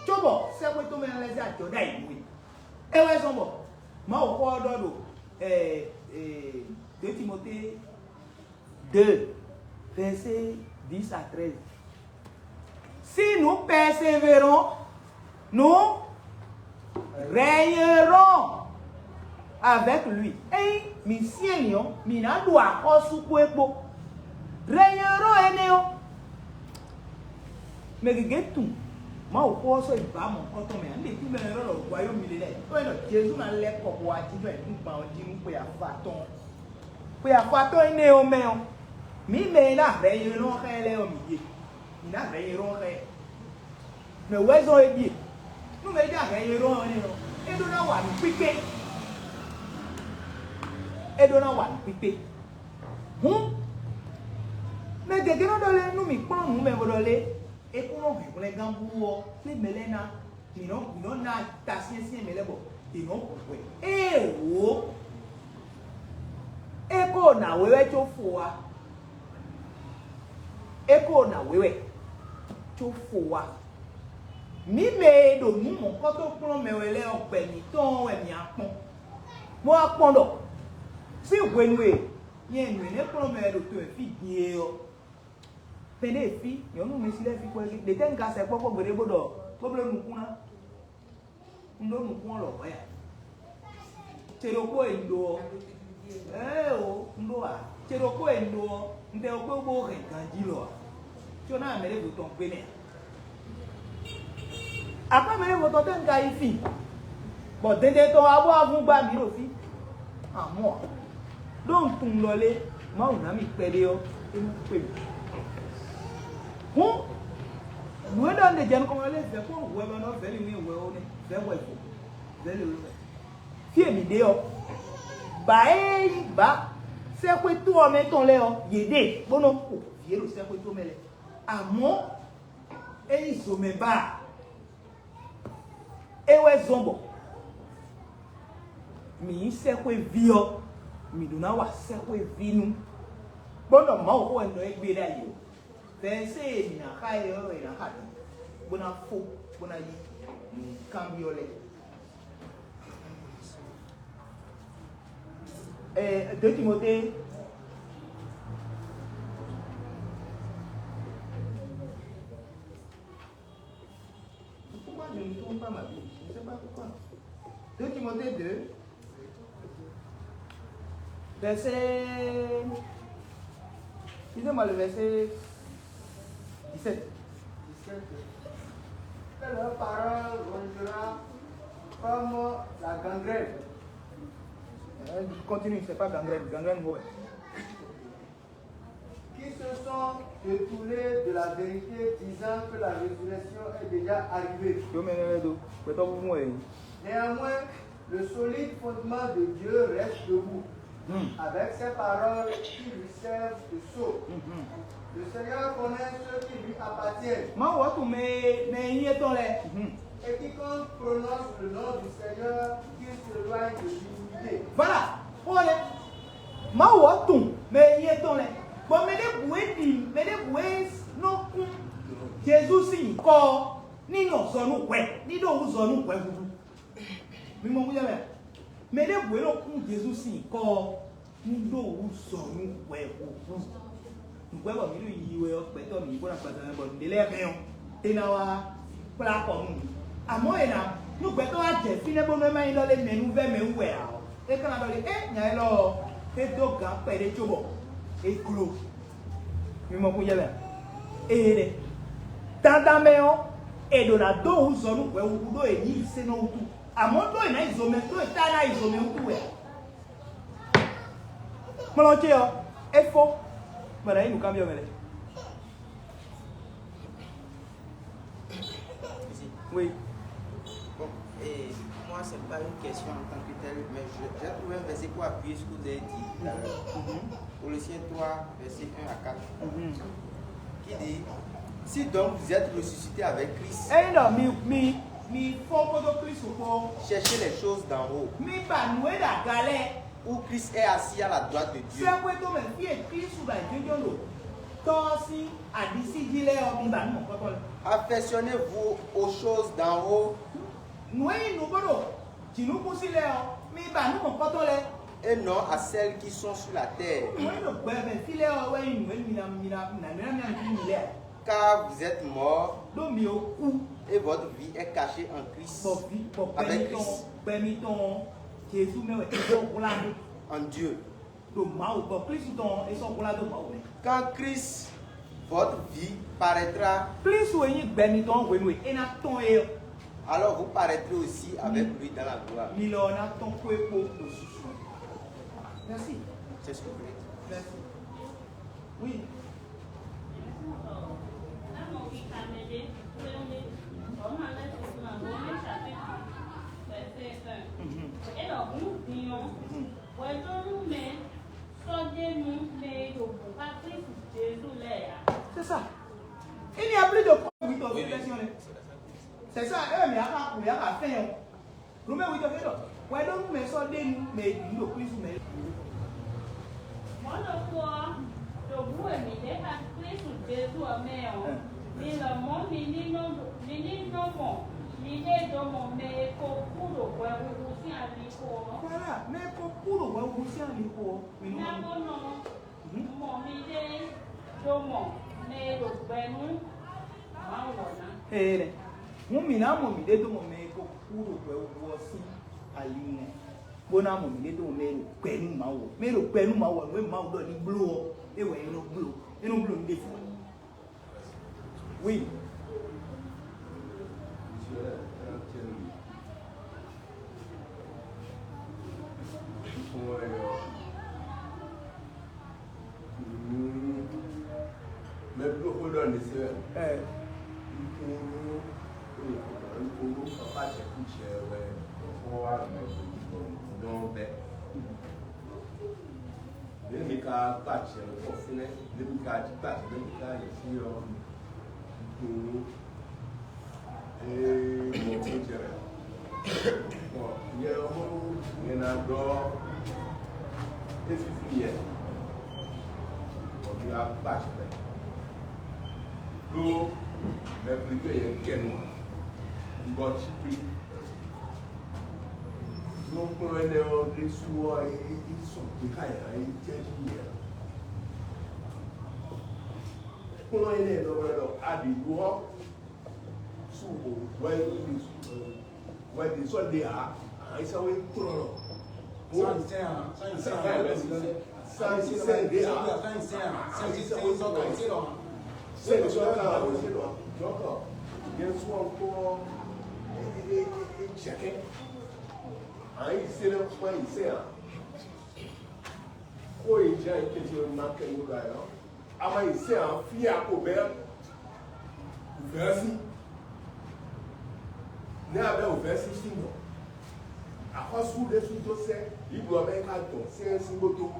Cóbɔ sɛ́xwé tɔn mɛ lɛ́ zé ajɔ ɖ'ayǐ nú we. É wɛ zɔ́n bɔ Mawu xɔ ɔ́ ɖɔ ɖo ɛ ɛ deux Timothée deux, verset dix à treize. Si nous persévérons, nous régnerons avec lui. Ényí mǐ syɛ́n nǐ ɔ́, mǐ ná ɖu axɔ́sú kpó é kpó. Régnerons énɛ́ ɔ́, mɛ gěgé tunwun Mawuxó ɔ́ sɔ́ yi bǎ mɔ̌hunkɔtɔn mɛ ǎ. Nǔɖé kún mɛ ylɔ́ ɖɔ hwayɔ́mi lé lɛ́ɛ, ɖó é ɖɔ Jezu ná lɛ́ kɔ bɔ wá jínjɔ́n ayǐkúngban ɔ́ jí nú xwe afatɔ́n. Xwe afatɔ́ énɛ́ ɔ́ mɛ ɔ́, mǐ mɛ e ná hɛ̌ nylɔ́ xá ɛ lɛ́ɛ ɔ́, mǐ ɖíe. Mǐ ná hɛ̌ nylɔ́ xá ɛ. Mɛ wɛ́ zɔ́n é ɖíe. Nú mɛ e ná hɛ̌ nylɔ́ ɔ́ nɛ́ ɔ́, é ɖó ná wa nǔ kpíkpé. É ɖó ná wa nǔ kpíkpé. Hǔn, mɛ gěgé nɔ ɖɔ lé nú mǐ kplɔ́n nǔ mɛ bó ɖɔ lé, é kún nɔ hɛn hwlɛngán bú ɔ́, lé mɛ lɛ́ɛ ná. Mǐ nɔ mǐ nɔ ná ta syɛ́nsyɛ́n mɛ lɛ́ɛ bɔ è nɔ hu hwɛ. Ée wǒ, é ko ná wé wɛ có fo wá. É ko ná wé wɛ có fo wá. Mǐ mɛ e ɖo nǔ mɔ̌hunkɔtɔn kplɔ́n mɛ wɛ lɛ́ɛ ɔ́, gbɛ mǐtɔn wɛ mǐ á kpɔ́n. Bó wá kpɔ́n ɖɔ sín hwenu e nyɛ nǔ énɛ́ kplɔ́n mɛ wɛ ɖo to e fí din é ɔ́, mɛ ɖé fí nyɔ̌nu mi si lɛ́ɛ fí kpɔ́ é ɖě tɛ́ un ka sɛ kpɔ́ kpɔ́ gbeɖé bó ɖɔ bó bló nukún ná. Un ɖó nukún ɔ́ lɔ̌ hwɛ ǎ. Ce ɖokpó e un ɖó ɔ́, ɛɛ o, un ɖó ǎ. Ce ɖokpó e un ɖó ɔ́, un tɛ ɖokpó bó hɛn ganjí lɔ ǎ. Có ná mɛ ɖěvo tɔn gbé mɛ ǎ. Akwɛ́ mɛ ɖěvo tɔn tɛ́ un ka yi fin, bɔ dɛndɛn tɔn wá bó wá vún gbá mǐ ɖo fí. Amɔ̌ ǎ. Ɖó un tunwun ɖɔ lé, Mawu ná mì kpɛɖé ɔ́, é nɔ kpe mì. Hǔn, nǔ e ɖɔ un ɖe jɛ nukɔn mɛ lé vɛ̌ kpɔ́n hwɛ mɛ nɔ vɛ̌ mì nú hwɛ ó nɛ́, vɛ̌ hwɛ vo, vɛ̌ lě wɛ. Fí e mǐ ɖe ɔ́, Ba e nyí ba sɛ́xwétɔ́ ɔ́ mɛ tɔn lɛ́ɛ ɔ́, yě ɖe bó nɔ xo vǐ e ɖo sɛ́xwétɔ́ mɛ lɛ́ɛ. Amɔ̌, é nyí zomɛba, é wɛ zɔ́n bɔ mǐ nyí sɛ́xwéví ɔ́, mǐ ɖó ná wa sɛ́xwéví nú, bó ɖɔ Mawuxó wɛ un ɖɔ égbé ɖ'ayǐ ó. Vɛ̌sɛ́ e mǐ ná xa é ɔ́ wɛ è nǎ xa ɖɔ bó ná fó, bó ná yí nǔkanbyɔ́ lɛ́ɛ. Eh, deux Timothée. Pourquoi je ne tourne pas ma vie? Je ne sais pas pourquoi. Deux Timothée deux, verset. Lisez-moi le verset dix-sept. Dix-sept. Que leur parole rongera comme la gangrène. Euh, continue, c'est pas gangrène, gangrène, ouais. Qui se sont détournés de la vérité, disant que la résurrection est déjà arrivée. Yo mɛ lɛ́ ɖó gbɛtɔ́ fúnfún wɛ yě. Néanmoins, le solide fondement de Dieu reste debout, avec ses paroles qui lui servent de sceau. Le Seigneur connaît ceux qui lui appartiennent. Mawu wɛ tunwun mɛ e mɛ e nyí étɔn lɛ́ɛ. Et quiconque prononce le nom du Seigneur, qu'il s'éloigne de l'iniquité. Voilà. Ó lɛ, Mawu wɛ tunwun mɛ e nyí étɔn lɛ́ɛ. Bɔ mɛ ɖěbǔ e ɖi mɛ ɖěbǔ e nɔ kún Jezu sín nyǐkɔ ɔ́, ní nɔ zɔ nú hwɛ, ní ɖo wǔ zɔ nú hwɛ húhú. Mi mɔ kúnjɛ mɛ. Mɛ ɖěbǔ e nɔ kún Jezu sín nyǐkɔ ɔ́, un ɖó wǔ zɔ nú hwɛhuhu. Nǔgbɛ́ bɔ mǐ ɖo yiyi wɛ ɔ́, gbɛtɔ́ mǐ bó ná gbadza mɛ bɔ nǔɖé lɛ́ɛ hɛn ɔ́, é ná wá kplá kɔ nú mǐ. Amɔ̌ è nǎ nú gbɛtɔ́ wá jɛ fínɛ́ bónú é má nyí ɖɔ lé mɛ nú vɛ́ mɛ wú wɛ ǎ ɔ́, é ka ná ɖɔ lé é nya élɔ́ ɔ́, é dó gǎn kpɛɖé cóbɔ é gló. Mi mɔ kún yɛ mɛ. Ée ɖɛ. Dandan mɛ ɔ́, è ɖǒ ná dó wǔ zɔ nú hwɛhuhu ɖó è nyǐ yi sɛ́nɔ wútu. Amɔ̌ ɖó è nǎ yi zomɛ, ɖó è tá ná yi zomɛ wútu wɛ ǎ. Kplɔ́n ce ɔ́, é fó, bɔ è nǎ yi nǔkanbyɔ́ mɛ lɛ́ɛ. Oui. Bon, et moi, c'est pas une question en tant que telle, mais je- j'ai trouvé un verset pour appuyer ce que vous avez dit tout à l'heure. Mhm. Colossiens trois, verset un à quatre, Mhm. Qui dit, si donc vous êtes ressuscité avec Christ, Ényí ɖɔ mi mi mi fó kpódó Klísu kpó, cherchez les choses d'en haut, mi ba nǔ e ɖo aga lɛ́ɛ, Où Christ est assis à la droite de Dieu. Sɛ́xwétɔ́ mɛ fí e Klísu ɖo ayǐjínjɔ́n ɖo Tɔ́ ɔ́ sín aɖisí jí lɛ́ɛ ɔ́, mi ba nǔ mɔ̌kpɔ́kpɔ́ lɛ́ɛ. Affectionnez-vous aux choses d'en haut. Nǔ e nyí nǔ bó ɖo jǐnukúnsin lɛ́ɛ ɔ́, mi ba nǔ mɔ̌kpɔ́kpɔ́ lɛ́ɛ. Et non à celles qui sont sur la terre. Nǔ e ɖo gbɛ mɛ fí lɛ́ɛ ɔ́ wɛ nyí nǔ e mi ná mi ná mi ná mi ná mi ná mi lɛ́ɛ. Car vous êtes morts, Ɖó mi ó kú. Et votre vie est cachée en Christ. Bɔ vi bɔ gbɛ Avec mitɔn Christ. Gbɛ mitɔn Jezu mɛ wɛ é sɔ́ hwlá ɖó. En Dieu. Ɖo Mawu bɔ Klísu tɔn é sɔ́ hwlá ɖó Mawu mɛ. Quand Christ, votre vie, paraîtra, Klísu e nyí gbɛ mitɔn hwenu e é ná tɔn é ɔ́, alors vous paraîtrez aussi avec lui dans la gloire. Mi lɔ ná tɔn kpó é kpó ɖo susu mɛ. Merci. C'est ce que vous voulez dire. Merci. Oui. Mhm. Hwɛɖónúmɛ sɔ́ ɖe nú mɛ e ɖo bǔ xá Klísu Jezu lɛ́ɛ ǎ. C'est ça. Il n'y a plus de point huit au version. C'est ça. Eh, mais à la fin, Romain huit, ok, non. Hwɛɖónúmɛ sɔ́ ɖe nú mɛ e ɖo Klísu mɛ. Mɔ̌ ɖokpó ɔ́, ɖo bǔ e mǐ ɖe xá Klísu Jezu ɔ́ mɛ ɔ́, mi lɔmɔ̌ mi ní nɔ ɖo- mi ní nɔ mɔ miɖée dó mɔ mɛ e ko kú ɖo hwɛhuhu sín ali kpo ɔ́. Voilà, mɛ e ko kú ɖo hwɛhuhu sín ali kpo ɔ́, mi nɔ Ná mɔ. Bó nɔ Mhm. mɔ miɖée dó mɔ mɛ e ɖo gbɛ nú Mawu ɔ́ ná. Ee, hǔn mǐ ná mɔ mǐɖée dó mɔ mɛ e ko kú ɖo hwɛhuhu ɔ́ sín ali mɛ, bó ná mɔ mǐɖée dó mɔ mɛ e ɖo gbɛ nú Mawu ɔ́. Mɛ e ɖo gbɛ nú Mawu ɔ́, nǔ e Mawu ɖɔ ní bló ɔ́, é wɛ é nɔ bló. É nɔ bló nǔ ɖěvo. Oui. Mɛ bló xó ɖɔ ní se wɛ. Ɛ. Ŋkunu, ŋkunu, papa jɛ kú jɛ wɛ, xɔ wa mɛ, dɔn bɛ. Emi ka kpa jɛ lɔ fɔ fínɛ́, emi ka kpa jɛ emi ka yi fí ɔ́, dunu ee mɔ fún jɛ mɛ. Bɔn nyɛ ɔ́, nyɛ ná ɖɔ éfífí yɛ, bɔ mi wá kpa jɛ mɛ. Ɖó mɛ blígbé yɛ kɛnu ǎ, un gɔ́ cí kpé. Nukplɔ́n énɛ́ ɔ́ ɖésú ɔ́, é é sɔn gbe xá yě ǎ, é jɛ jí yě ǎ. Kplɔ́n énɛ́ ɖɔ wɛ ɖɔ aɖǐɖu ɔ́ su o wɛ wɛ ɖě sɔ́ ɖe ǎ, ǎ é sɔ́ wɛ kplɔ́n lɔ. Sɛ́n ɖé ǎ, sɛ́n ɖé ǎ, sɛ́n ɖé ǎ, sɛ́n ɖé ǎ, sɛ́n ɖé ǎ. Dɔ̌nkɔ, yě sɔ́ kplɔ́n é é é é jɛkɛ́. Ayi se lɛ kpɔ́n yi se ǎ. Xó e jɛ ayi kɛntɛ ma kɛ nyi ɖo ayɔ. Ama yi se ǎ fí a ko bɛ vɛ̌si. Ne a bɛ vɛ̌si sín nɔ. Axɔ́sú ɖésú dó sɛ́ yi blɔ bɛ ka dɔn sɛ́ sín gbódó.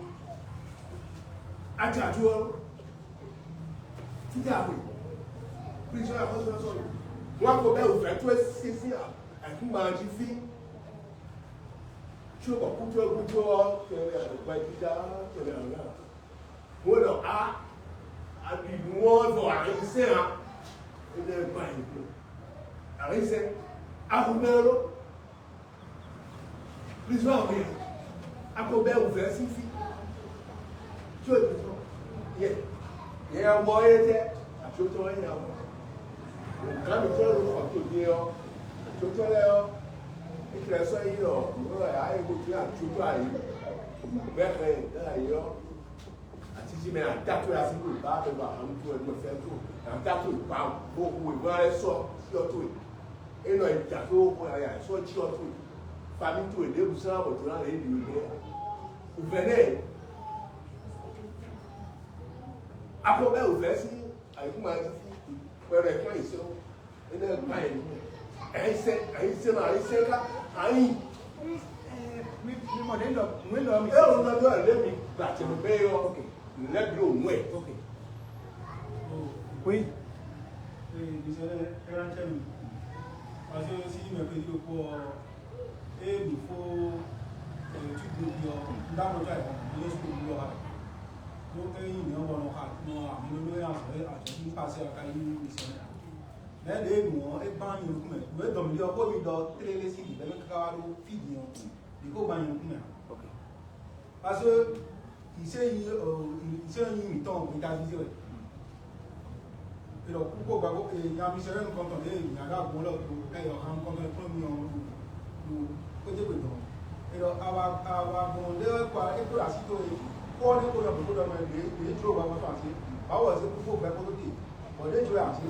Adzadzu ɔ́, títí àgbè. Prison axɔ́sú ɔ́ sɔ̀rọ̀. Wọ́n á ko bɛ vɛ̌ tó sín sín àkúmà jí fí. Tso bɔ kútu ɔ́ gúdo ɔ́, tɛnmɛ àlùkò dídá, tɛnmɛ àlùkò. Wọ́n lɔ a, a ɖi nǔ ɔ́ zɔ àyínsẹ́ a, é lɛ gba yìí kú. Àyínsẹ́, a kú mɛ ló. Prison a wɛ, a ko bɛ wǔ vɛ sín fí. Tso ìdúró, yɛ, yɛ ya mɔ é tɛ, àtsótó ɛ ya mɔ. Gǎn mi tɔ́ ló xɔ tó dé ɔ́, àtsótó lɛ ɔ́, é tlɛ sɔ́ yí ɔ, nǔ ɔ́ yà é ko tlɛ àtsótó ayǐ, bɛ́ xɛ yě dá ayǐ ɔ́, àtijì mɛ àdá tó yà sí kó bá bɛ bá hàn tó ɛ mɛ fẹ́ tó, àdá tó bá bó kú ìwé ɛ sɔ sí ɔ tó yìí. É nɔ yi dà tó xó ya ya sɔ́ jí ɔ́ tó yi. Fami tó yi ɖěbǔ sán bɔ jǒ ná lě ɖi yi lɛ. Uvɛ nɛ. Akɔ bɛ uvɛ sí ayikuma jí fi. Pẹ̀lú ẹ̀kọ́ yìí sẹ́wọ́. É nɛ gbá yìí. Ẹ̀yin sẹ́, ẹ̀yin sẹ́ ma, ẹ̀yin sẹ́ ká, ayin. Mi mi mɔ ɖe nɔ nue nɔ mi. É wò nɔ ɖo ɛlɛ mi gbàtsɛ bɛ yɔ. Ok. Lɛ bi o nue. Ok. Oui. Ee, missionnaire, ẹ ránṣẹ́ mi. Parce que si mɛ pé yóò kpɔ eye mi fo ẹ tu do bi ɔ, n da mɔ tɔ ɛ, mi yóò sukuu bi ɔ ha. Ɖó ényí mi ɔ́ bɔ nɔ xa nɔ amǐ ɖó ɖó nya sɔ ɛ àjọ ní pase aka yí missionnaire. Mɛ ɖě nǔ ɔ́, é gbán mi nukún mɛ. Nǔ e dɔn mi ɖi ɔ́, xó mi ɖɔ tlélé sí ɖǐ bɛ́ mɛ káká wá ɖó fí din ɔ́, ɖě kó gbán mi nukún mɛ ǎ. Ok. Parce que ìṣe yìí, ìṣe yìí mi tɔn gbéta zizé wɛ. Èlò kúkú gba kó e nya mi sɛlɛ nukɔntɔn ɖe nya ɖo agbɔn lɔ kpo eye ɔha nukɔntɔn e kplɔ́n mi ɔ́ ɖo ɖo kpédégbé dɔn. Èlò awa awa gbɔn ɖe wɛ kpa é kó asi tó e kó ɔ́ ní kó yɔ bǐ kó ɖɔ mɛ ɖě ɖě jló wa kɔtɔn asi. Báwo ɔ́ zé kúkú gbɛ kó tó te bɔ ɖě jló yà asi.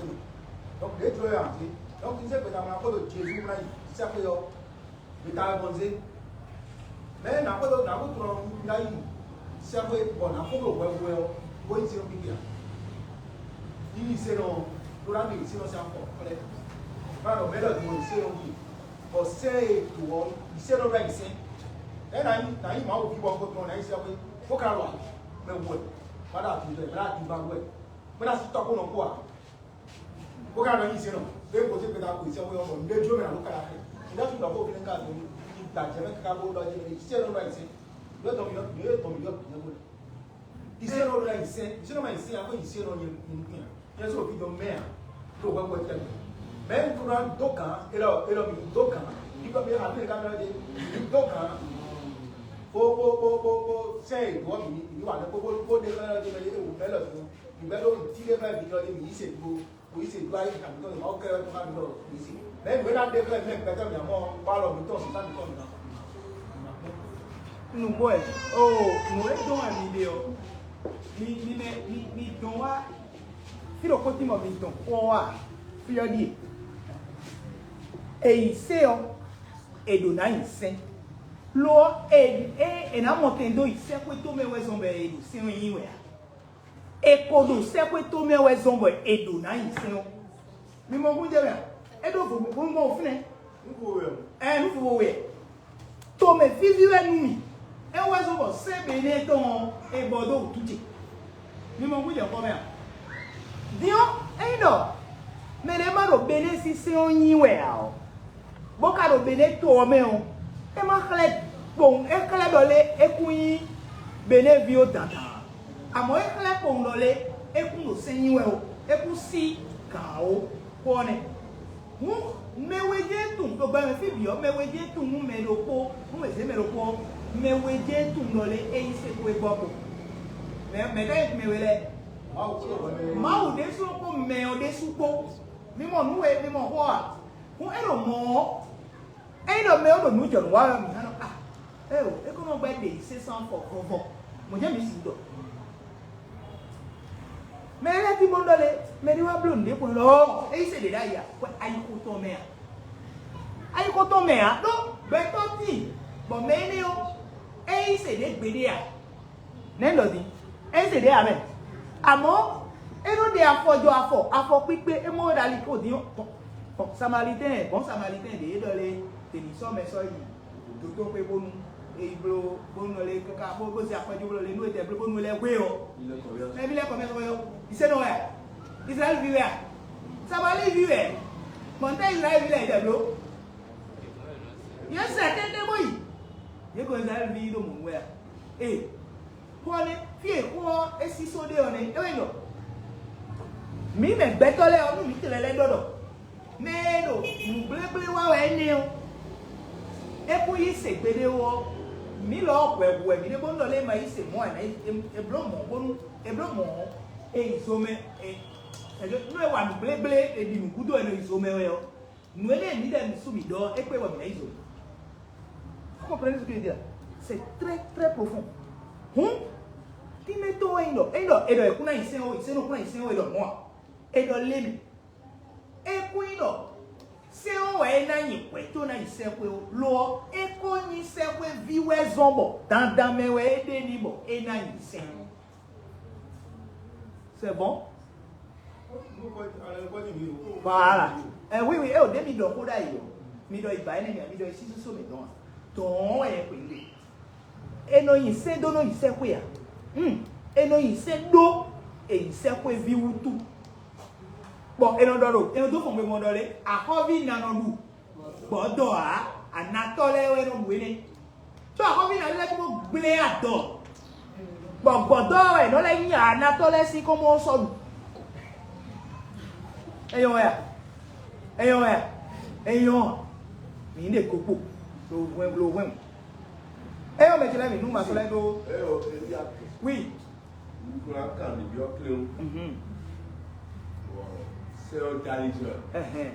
Donc ɖě jló yà asi. Donc ní sɛ gbɛta mla kó ɖo Jezu mla yi sɛkpé ɔ́. Mi ka wɛ gbɔn zé. Mɛ nǎ xwedó nǎ xwedó ɔ́ ná yi sɛ́xwé bɔ nǎ xwedó hwɛhwɛ ɔ́, bó yi sínú kpíkpé ǎ. Yi yi sɛ́nɔ ɔ́, ɖó ná mi yi sínú sɛ́ afɔ xlɛ́. Bá ɖɔ mɛ lɔ dun yi sɛ́nɔ ɔ́ bɔ sɛ́ e do ɔ́, yi sɛ́nɔ ɔ́ ná yi sɛ́. Ɛ ná yi ná yi Mawu ví bɔ xwedó ɔ́ ná yi sɛ́xwé, bó ka lɔ mɛ wɛ, bá ɖo avi dɔ ɛ, bá ɖo avi ba wɛ, bó ná sí tɔ́ kó nɔ kó ǎ. Bó ka nɔ nyi sɛn nɔ, bó ko se gbeta ko sɛn wé ɔ́, nɖé jó mɛ alo kala fɛ. Nɖé tún dɔ ko fínɛ ka do, da jɛ mɛ kaka bó dɔ jɛ mɛ sɛn nɔ nɔ yi sɛn. Yɔ dɔn mi yɔ, yɔ dɔn mi yɔ bi nɛ bó lɛ. Isɛn nɔ nɔ yi sɛn, isɛn nɔ ma yi sɛn, ako isɛn nɔ nyɛ nukun ya. Nyɛ sɔ fi dɔn mɛ a, to wɛ wɛ tɛ. Mɛ n tura do kan, elɔ elɔ mi do kan, ni kɔ mi a mi ka nɔ de, mi do kan. Ko ko ko ko ko sɛn e dɔ mi ni wa ne ko ko ko de kan de me e wo bɛ lɔ so. Mi bɛ do ti de kan bi dɔ de mi se do. Nǔgbó ɛ, oo, nǔ e dɔn wɛ mi ɖe ɔ́, mi mi mɛ mi mi dɔn wá fí ɖokpó tín bɔ mi dɔn xó ɔ́ wá fí ɔ́ ɖíe. È yi sé ɔ́, è ɖǒ ná nyi sɛ́n. Lo ɔ́, è è è nǎ mɔ tɛn dó yi sɛ́xwé tɔn mɛ wɛ zɔn bɔ è ɖo sɛ́n ɔ́ nyi wɛ ǎ. È ko ɖo sɛ́xwé tɔn mɛ wɛ zɔn bɔ è ɖǒ ná nyi sɛ́n ɔ́. Mi mɔ gúnjɛ mɛ a? É ɖó vovo gbɔn fínɛ́. Ɛ nú vovo wɛ. Tomɛ víví wɛ nú mì. É wɛ zɔ́n bɔ sɛ́n Benɛ́ɛ tɔn ɔ́, è bɔ dó wǔtu ce. Mi mɔ gúnjɛ xɔ mɛ a? Din ɔ́, ényí ɖɔ mɛɖé ma ɖo Benɛ́ɛ sín sɛ́n ɔ́ nyi wɛ ǎ ɔ́, bó ka ɖo Benɛ́ɛ to ɔ́ mɛ ɔ́, é ma xlɛ́ kpowun, é xlɛ́ ɖɔ lé é kún nyí Benɛ́ɛ ví ó dandan ǎ. Amɔ̌ é xlɛ́ kpowun ɖɔ lé é kún ɖo sɛ́n nyi wɛ ó, é kún sí gǎn ó. Xó ɔ́ nɛ́. Hǔn mɛ we jɛ́n tunwun, ɖo gbɛmɛ fí bǐ ɔ́, mɛ we jɛ́n tunwun nú mɛ ɖokpó, nú è zě mɛ ɖokpó ɔ́, mɛ we jɛ́n tunwun ɖɔ lé é nyí sɛ́xwé gbɔ ko. Mɛ mɛ ka nyí mɛ we lɛ́ɛ? Mawu ɖésú kpó mɛ ɔ́ ɖésú kpó. Mi mɔ nǔ we, mi mɔ xó a? Hǔn é ɖo mɔ̌ ɔ́, ényí ɖɔ mɛ ɔ́ ɖo nǔ jɔ nǔ wa wɛ mǐ ná nɔ a, é o, é kó nɔ gbɛ́ ɖe sésán fɔ vɔvɔ. Mɔ̌ jẹ́ mi sin dɔ. Mɛ lɛ́ɛ tín bó ɖɔ lé, mɛ ɖé wá bló nǔɖé xo lɔ, é yí se ɖě ɖ'ayǐ a? Hwɛ ayixo tɔn mɛ a? Ayixo tɔn mɛ a? Ɖó gbɛtɔ́ tíin, bɔ mɛ énɛ́ ɔ́, é yí se ɖě gbeɖé a? Nɛ̌ ɖɔ din? É yí se ɖě a mɛ. Amɔ̌, é nɔ ɖe afɔ jɔ afɔ, afɔ kpíkpé, é mɔ ɖo ali ko din ɔ́. Bɔn Samalitɛ́n, bɔn Samalitɛ́n ɖě é ɖɔ lé, tèmi sɔ́ mɛ sɔ́ yi dotó xwé bónú é yi bló bónú lé káká bó bó zé akwɛ́ jó bló lé nú é tɛ bló bónú lɛ́ɛ hwé ɔ́. Nɛbí lɛ́ɛ kɔmɛ sɔgɔ yɔ, isɛ nɔ wɛ a? Israɛl ví wɛ a? Samali ví wɛ. Mɔntɛ Israɛl ví lɛ yi tɛ bló. Yɛ sɛ tɛtɛ bó yi. Yɛ kɔ Israɛl ví ɖo mɔ wɛ a? Ee. Xó ɔ́ nɛ́, fí e xó ɔ́ é sísó ɖe ɔ́ nɛ́, é wɛ nyí ɖɔ mǐ mɛ gbɛtɔ́ lɛ́ɛ ɔ́, nú mǐ tlɛ lɛ́ ɖɔ ɖɔ mɛ e ɖo nǔgblégblé wa wɛ énɛ́ ɔ́, é kún yí se gbeɖé ó ɔ́, mǐ lɔ ɔ́ hwɛ̌ hu wɛ mǐ ɖe bónú ɖɔ lé ma yí se mɔ̌ ǎ, è bló mɔ̌ bónú è bló mɔ̌ ɔ́, è yi zo mɛ. Nú è wa nǔgblégblé è ɖi nǔ gúdo wɛ è nɔ yi zo mɛ wɛ ɔ́, nǔ énɛ́ e mǐ ɖɔ nǔ sú mǐ ɖɔ ɔ́, é kpé bɔ mǐ ná yi zo mɛ. Vous comprenez ce que je dis là? C'est très, très profond. Hǔn, tínmɛ tɔn wɛ nyí ɖɔ, é nyí ɖɔ è ɖɔ è kún ná nyi sɛ́n ó, sɛ́n nɔ kún ná nyi sɛ́n ó, è ɖɔ mɔ̌ ǎ. È ɖɔ lé mì. É kún nyí ɖɔ sɛ́n ɔ́ wɛ é ná nyi hwɛ̌ có ná nyi sɛ́xwé ó. Lo ɔ́, é ko nyí sɛ́xwéví wɛ zɔ́n bɔ dandan mɛ wɛ é ɖe n'i bɔ é ná nyi sɛ́n. C'est bon? Voilà. Ɛ oui, oui, é ò ɖé mi ɖɔ xó ɖ'ayǐ ɔ́, mi ɖɔ ìgbà énɛ́ mi ǎ, mi ɖɔ ìsísísó mi dɔn ǎ. Dɔn ɔ́ wɛ nyɛ xweyǐgbe. È nɔ nyi sɛ́n dó nɔ nyi sɛ́xwé ǎ. Hmm. È nɔ nyi sɛ́n ɖó è nyi sɛ́xwéví wútu. Bɔ è nɔ ɖɔ ɖo, è nɔ dó fɔn gbe mɔ ɖɔ lé, axɔ́ví ná nɔ ɖu gbɔ̌dɔ ǎ, anatɔ́ lɛ́ɛ wɛ nɔ ɖu énɛ́. Có axɔ́ví ná lɛ́ kó gblé adɔ, bɔ gbɔ̌dɔ wɛ è nɔ lɛ́ nyi anatɔ́ lɛ́ɛ sín kɔ́mɔ sɔ́ ɖu. Éyɔ́ wɛ a? Éyɔ́ wɛ a? Éyɔ́. Mǐ ɖe gokpo lo hwɛn lo hwɛn. Éyɔ́ mɛ ce lɛ́ɛ mǐ nú ma sɔ́ lɛ́ ɖó. Oui. Nukun aka mi biɔ klewu. Mhm. Bɔ sɛ ɔ dali jɔ. Ɛhɛn.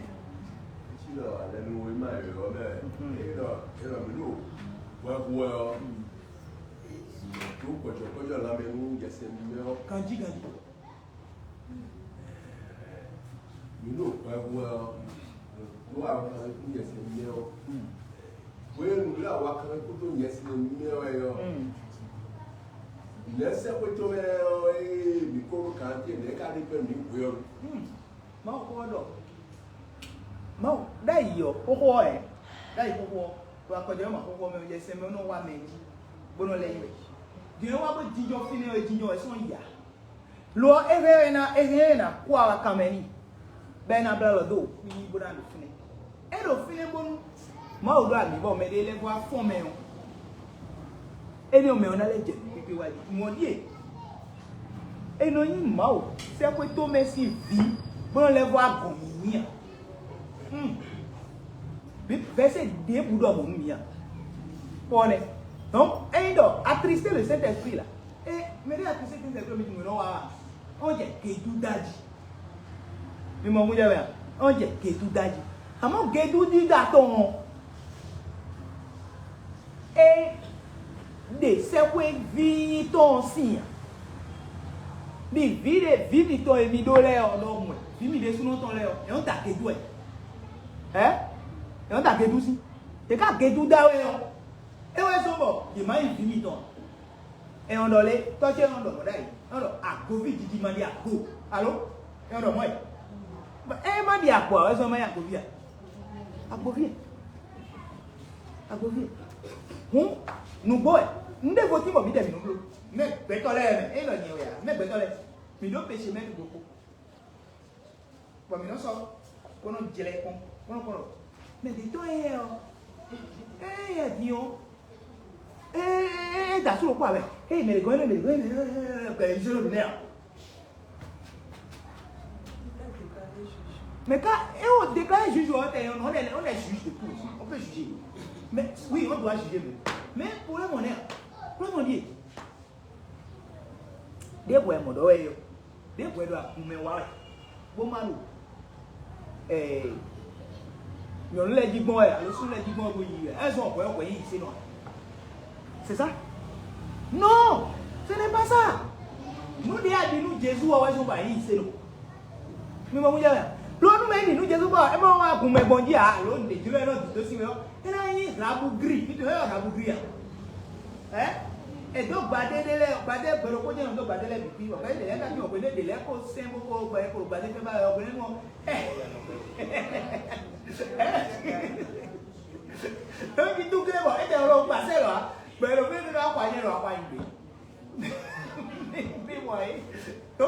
Etsi lɔ alɛ nu wo ma yɔ yɔ mɛ. Mhm. Eyi lɔ eyi lɔ mi ɖo wɛ hu wɛ ɔ. Mhm. Tó kpɔtsɔ kpɔtsɔ lamɛ nu yɛsɛ mi mɛ ɔ. Ganji ganji. Mi ɖo wɛ hu wɛ ɔ. Tó wa nu yɛsɛ mi mɛ ɔ. Mhm. Hwenu lé awa kan kótó nyɛ sinɛ mɛ wɛ ɔ. Mm. Lɛ sɛxwé tɔn mɛ ɔ, eye mi kó ɖo kan te nɛ ka ɖe kpɛ mi hwe ɔ. Mm. Mawu kó ɖɔ. Mawu ɖ'ayǐ ɔ, xóxó ɔ ɛ. Ɖ'ayǐ xóxó ɔ. Ɖo akɔjɔ ma xóxó mɛ ɔ, yɛ sɛn mɛ ɔ nɔ wa mɛ jí. Bó nɔ lɛ yi wɛ. Din ɔ wa bó jijɔ fínɛ́ ɔ, jijɔ ɛ sɔn ya. Lo ɔ́, é hɛn ɛ ná, é hɛn ɛ ná kú awa kan mɛ n'i, bɔ é ná blá lɔ dó wǔ xwí bó ná ɖo fínɛ́. É ɖo fínɛ́ bónú Mawu ɖó amǐ bɔ mɛɖé lɛ́ɛ vɔ afɔ́n mɛ ɔ́, énɛ́ ɔ́ mɛ ɔ́ ná lɛ́ jɛ nǔ kpékpé wá ɖi. Nǔ ɔ́ ɖíe, è nɔ nyí Mawu sɛ́xwé tɔn mɛ sín vǐ bó nɔ lɛ́ vɔ agɔ̌n nyínyí a? Hmm. Vɛ̌sɛ ɖěbǔ ɖɔ mɔ̌ nú mǐ a? Kpɔ́ nɛ́. Donc, ényí ɖɔ a tristé le Saint-Esprit là, é mɛ ɖé a tristé Saint-Esprit mi tunwun nɔ wa a? Ɔn jɛ gedu daji. Mi mɔ ŋújɛ mɛ a? Ɔn jɛ gedu daji. Àmọ́ gedu dídá tɔn ɔ́, é ɖe sɛ́xwéví tɔn sín a? Mi vǐ ɖe vǐ mitɔn e mi ɖó lɛ́ɛ ɔ́ ɖɔhun wɛ, vǐ mi ɖésúnɔ tɔn lɛ́ɛ ɔ́, è nɔ da gedu wɛ. Ɛ? È nɔ da gedu sí. È ka gedu da wɛ ɔ́, é wɛ zɔ́n bɔ yě má nyí vǐ mitɔn ǎ. È nɔ ɖɔ lé, tɔ́ ce nɔ ɖɔ mɔ̌ ɖ'ayǐ, nɔ ɖɔ agoví jiji ma ɖi ago. Alo? È nɔ ɖɔ mɔ̌ ɛ. Ɛ má ɖi ago ǎ, wɛ zɔ́n má nyí agoví ǎ. Agoví ɛ. Agoví ɛ. Hǔn, nǔgbó ɛ. Un ɖe vo tín bɔ mǐ ɖɛ mǐ nɔ bló. Mɛ gbɛtɔ́ lɛ́ɛ mɛ, é nɔ nyɛ wɛ ǎ. Mɛ gbɛtɔ́ lɛ́ɛ, mǐ ɖó pesemɛtu ɖokpó. Bɔ mǐ nɔ sɔ́, bó nɔ jlɛ́ kpɔ́n, bó nɔ kpɔ́n ɖɔ mɛ ɖě tɔ́ éyɛ́ ɔ́, éyɛ́ din ɔ́, é é é da sú ɖokpó ǎ wɛ. Ée mɛ ɖě gɔ́n énɛ́ mɛ ɖě gɔ́n énɛ́ gbɛ zé ló nɛ́ ǎ. Mais quand et on déclare juge, on est, on est, on est juge de tout. On peut juger. Mais oui, on doit juger, mais, mais problème on est, problème on dit. Ɖěbǔ wɛ mɔ̌ ɖɔ wɛ yɔ. Ɖěbǔ wɛ ɖo agun mɛ wa wɛ. Bó má ɖo ɛɛ nyɔ̌nu lɛ́ɛ jí gbɔn wɛ alo súnnu lɛ́ɛ jí gbɔn wɛ bó yi wɛ. Ɛ zɔn hwɛ hwɛ yi se nɔ. C'est ça? Non, ce n'est pas ça. Nǔ ɖé a ɖi nú Jezu ɔ́ wɛ zɔn bɔ a yi se nɔ. Mi mɔ wúyɛ wɛ. Lɔ nú mɛ ɖi nú Jezu bɔ é ma wá gun mɛ gbɔn jí alo nǔ ɖé jló ɛ nɔ dǐdó sí wɛ ɔ́, é ná nyí hlabugri. Mi tún ɛ hlabugri a? Ɛ? È dó gbadé ɖé lɛ́ɛ, gbadé gbɛɖokpó jẹ́ nɔ dó gbadé lɛ́ɛ bǐ bí, bɔ gbadé ɖě lɛ́ɛ ka jí wɔ hwenu ɖě lɛ́ɛ ko sɛn bó ko gbɛ ko ɖo gbadé fɛ́ ba wɛ hwenu ɔ́. Emi dúklé bɔ étɛ́ wló gbasɛ lɔ ǎ, gbɛ ɖo fí ɖo axwa nyɛ ɖo axwa nyi gbé. Bí mɔ é. Tó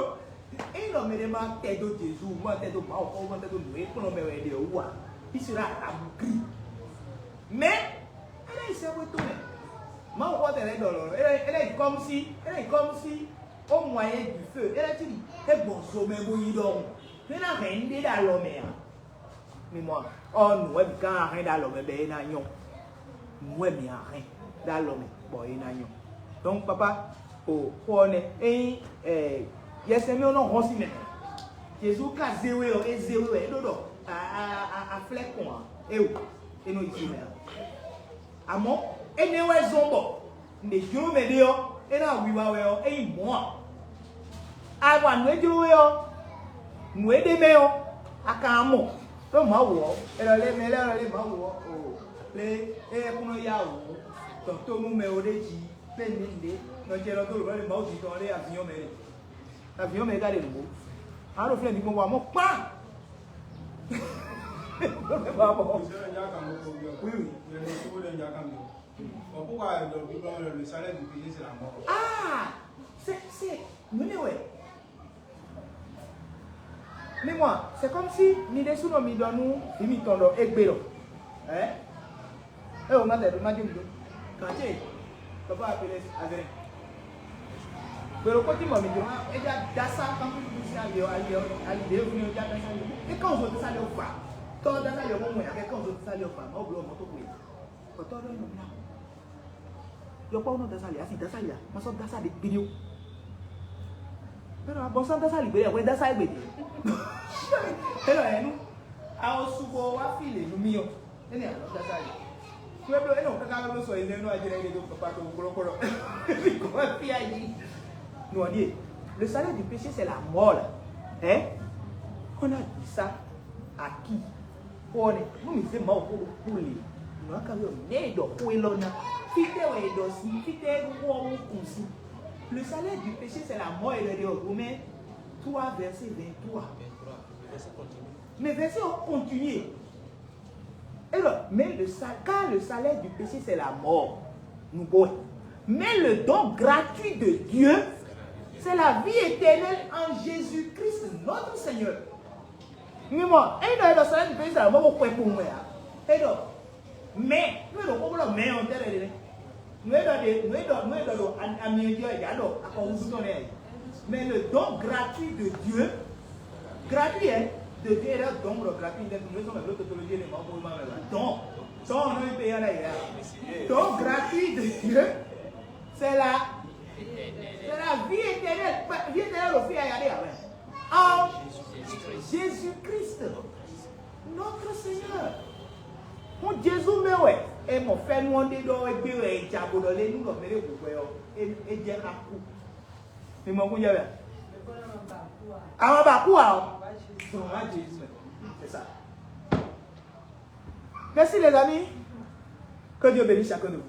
ényí ɖɔ mɛ ɖé ma tɛ dó Jezu, ma tɛ dó Mawu xɔ, ma tɛ dó nǔ e kplɔ́n mɛ wɛ ɖe wú ǎ, Israɛl abu kri. Mɛ é ná yi sɛ́xwé tɔn mɛ. Mawu xɔ tɛ lɛ́ ɖɔ lɔ, é ná yi kɔ́mú sí, é ná yi kɔ́mú sí. Ó mɔ ayé du feu, é ná cí ɖi é gbɔn zo mɛ bó yi ɖɔhun. Mɛ ná hɛn nɖé ɖo alɔ mɛ ǎ. Mi mɔ ɔ nǔ wɛ mǐ ka hɛn ɖo alɔ mɛ bɔ é ná nyɔ. Nǔ wɛ mǐ hɛn ɖo alɔ mɛ bɔ é ná nyɔ. Donc papa, o xó ɔ́ nɛ́, ényí yɛsɛn mì ɔ́ nɔ hɔn sín mɛ mɛ. Jezu ka zé we ɔ́, é zé we wɛ, é ɖó ɖɔ a flɛ́ kɔn ǎ, é o, é nɔ yi sín mɛ ǎ. Àmọ́ énɛ́ wɛ zɔ́n bɔ nǔ e jló mɛ ɖe ɔ́, é ná wiwa wɛ ɔ́, é nyí mɔ̌ ǎ. A wa nǔ e jló we ɔ́, nǔ e ɖ'é mɛ ɔ́, a ka mɔ. Ɖó Mawu ɔ́, è nɔ lé mɛ lɛ́ɛ nɔ lé Mawu ɔ́ o, lé é kún nɔ yá wǔ dɔn tó nú mɛ o ɖé jí, lé nǔ ɖě nɔ jɛ nɔ dó lǒ nɔ lé Mawu jí tɔn lé avinyɔ́ mɛ ɖe. Avinyɔ́ mɛ ka ɖe nǔgbó. A ɖo fínɛ́ ní gbɔn wa mɔ kpán. Oui, oui. Bon, pourquoi dans le Bible, le salaire du péché, c'est la mort? Ah, c'est, c'est, nú mi wɛ. Mi mɔ, c'est comme si mi ɖésúnɔ mi ɖɔ nú vǐ mitɔn ɖɔ égbé ɖɔ. Ɛ? É o ma tɛ ɖo ma jɛ mi ɖo. Kantse, papa apelé azrɛ. Gbèrò kó tí mɔ mi jɔ, é já dá sá kánfí kúkú sí ali ɔ, ali ɔ, ali ɖě fún yóò já dá sá yóò. É kàn zo dá sá yóò fà. Tɔ dá sá yóò mú mɔ yà kẹ́ kàn zo dá sá yóò fà. Mɔ blɔ mɔ tó kú yà. Kɔtɔ ɖo nɔ mla. Yɔkpɔ nɔ dá sá lì, asi dá sá lì a, ma sɔ dá sá ɖe gbéɖé o. Bẹ́ẹ̀ ni a bɔ sá dá sá lì gbéɖé, a wẹ́ dá sá gbèdé. Bẹ́ẹ̀ ni ẹnu, a o sugbɔ wá fi lè nu mí o. Ene a dá sá lì. Kúló kúló, ene o kaka ló sɔ ilé nú ajé lè do papa tó kúló kúló. Kó wá fi ayi. Non, on dit, le salaire du péché, c'est la mort là. Hein? On a dit ça à qui? Xó ɔ́ nɛ́, nú mǐ zé Mawu xó ɖokpó le, nǔ aka wɛ mɛ e ɖɔ xó élɔ́ ná? Fítɛ́ wɛ è ɖɔ sín? Fítɛ́ xó ɔ́ wú kɔn sín? Le salaire du péché, c'est la mort, è ɖɔ ɖe ɔ Romain trois, verset vingt-trois. Mais verset ɔ́ continue. Et le, mais le sal-, car le salaire du péché, c'est la mort. Nous, bon. Mais le don gratuit de Dieu, c'est la vie éternelle en Jésus-Christ, notre Seigneur. Mi mɔ, eyi ɖɔ e ɖɔ salaire du péché c'est la mort, ko xwɛ kpowun wɛ a? E ɖɔ mɛ, nú e ɖo kpókpó ɖɔ mɛ ɔ́, tɛ́ lɛ ɖe nɛ́. Nǔ e ɖɔ ɖe, nǔ e ɖɔ, nǔ e ɖɔ ɖo ami ɔ́ jí ɔ́, è ɖǎ ɖɔ akɔwúzú tɔn nɛ́ ǎ. Mais le don gratuit de Dieu, gratuit, hein, de Dieu, e ɖɔ don ɖɔ gratuit, nɛ́ nǔ e zɔ́n mɛ bló totologie ne Mawu xó ma mɛ ba. Don, don ɔ́ nɔ nyí payé ɔ́ lɛ́ɛ yě a? Don gratuit de Dieu, c'est la, c'est la vie éternelle. Vie éternelle ɖo fí a ya ɖe ǎ wɛ. En Jésus-Christ, notre Seigneur. Fún Jezu mɛ wɛ è mɔ fɛ́nú ɔ́ ɖe ɖɔ é gbé wɛ è ja bó ɖɔ lé nú ɖɔ mɛ ɖé hu hwɛ ɔ́, é jɛ xá kú. Mi mɔ kún jɛ wɛ. Àwọn bá kú à ọ́. Sọ̀rọ̀ wá Jezu mɛ. C'est ça. Merci les amis. Que Dieu bénisse chacun de vous.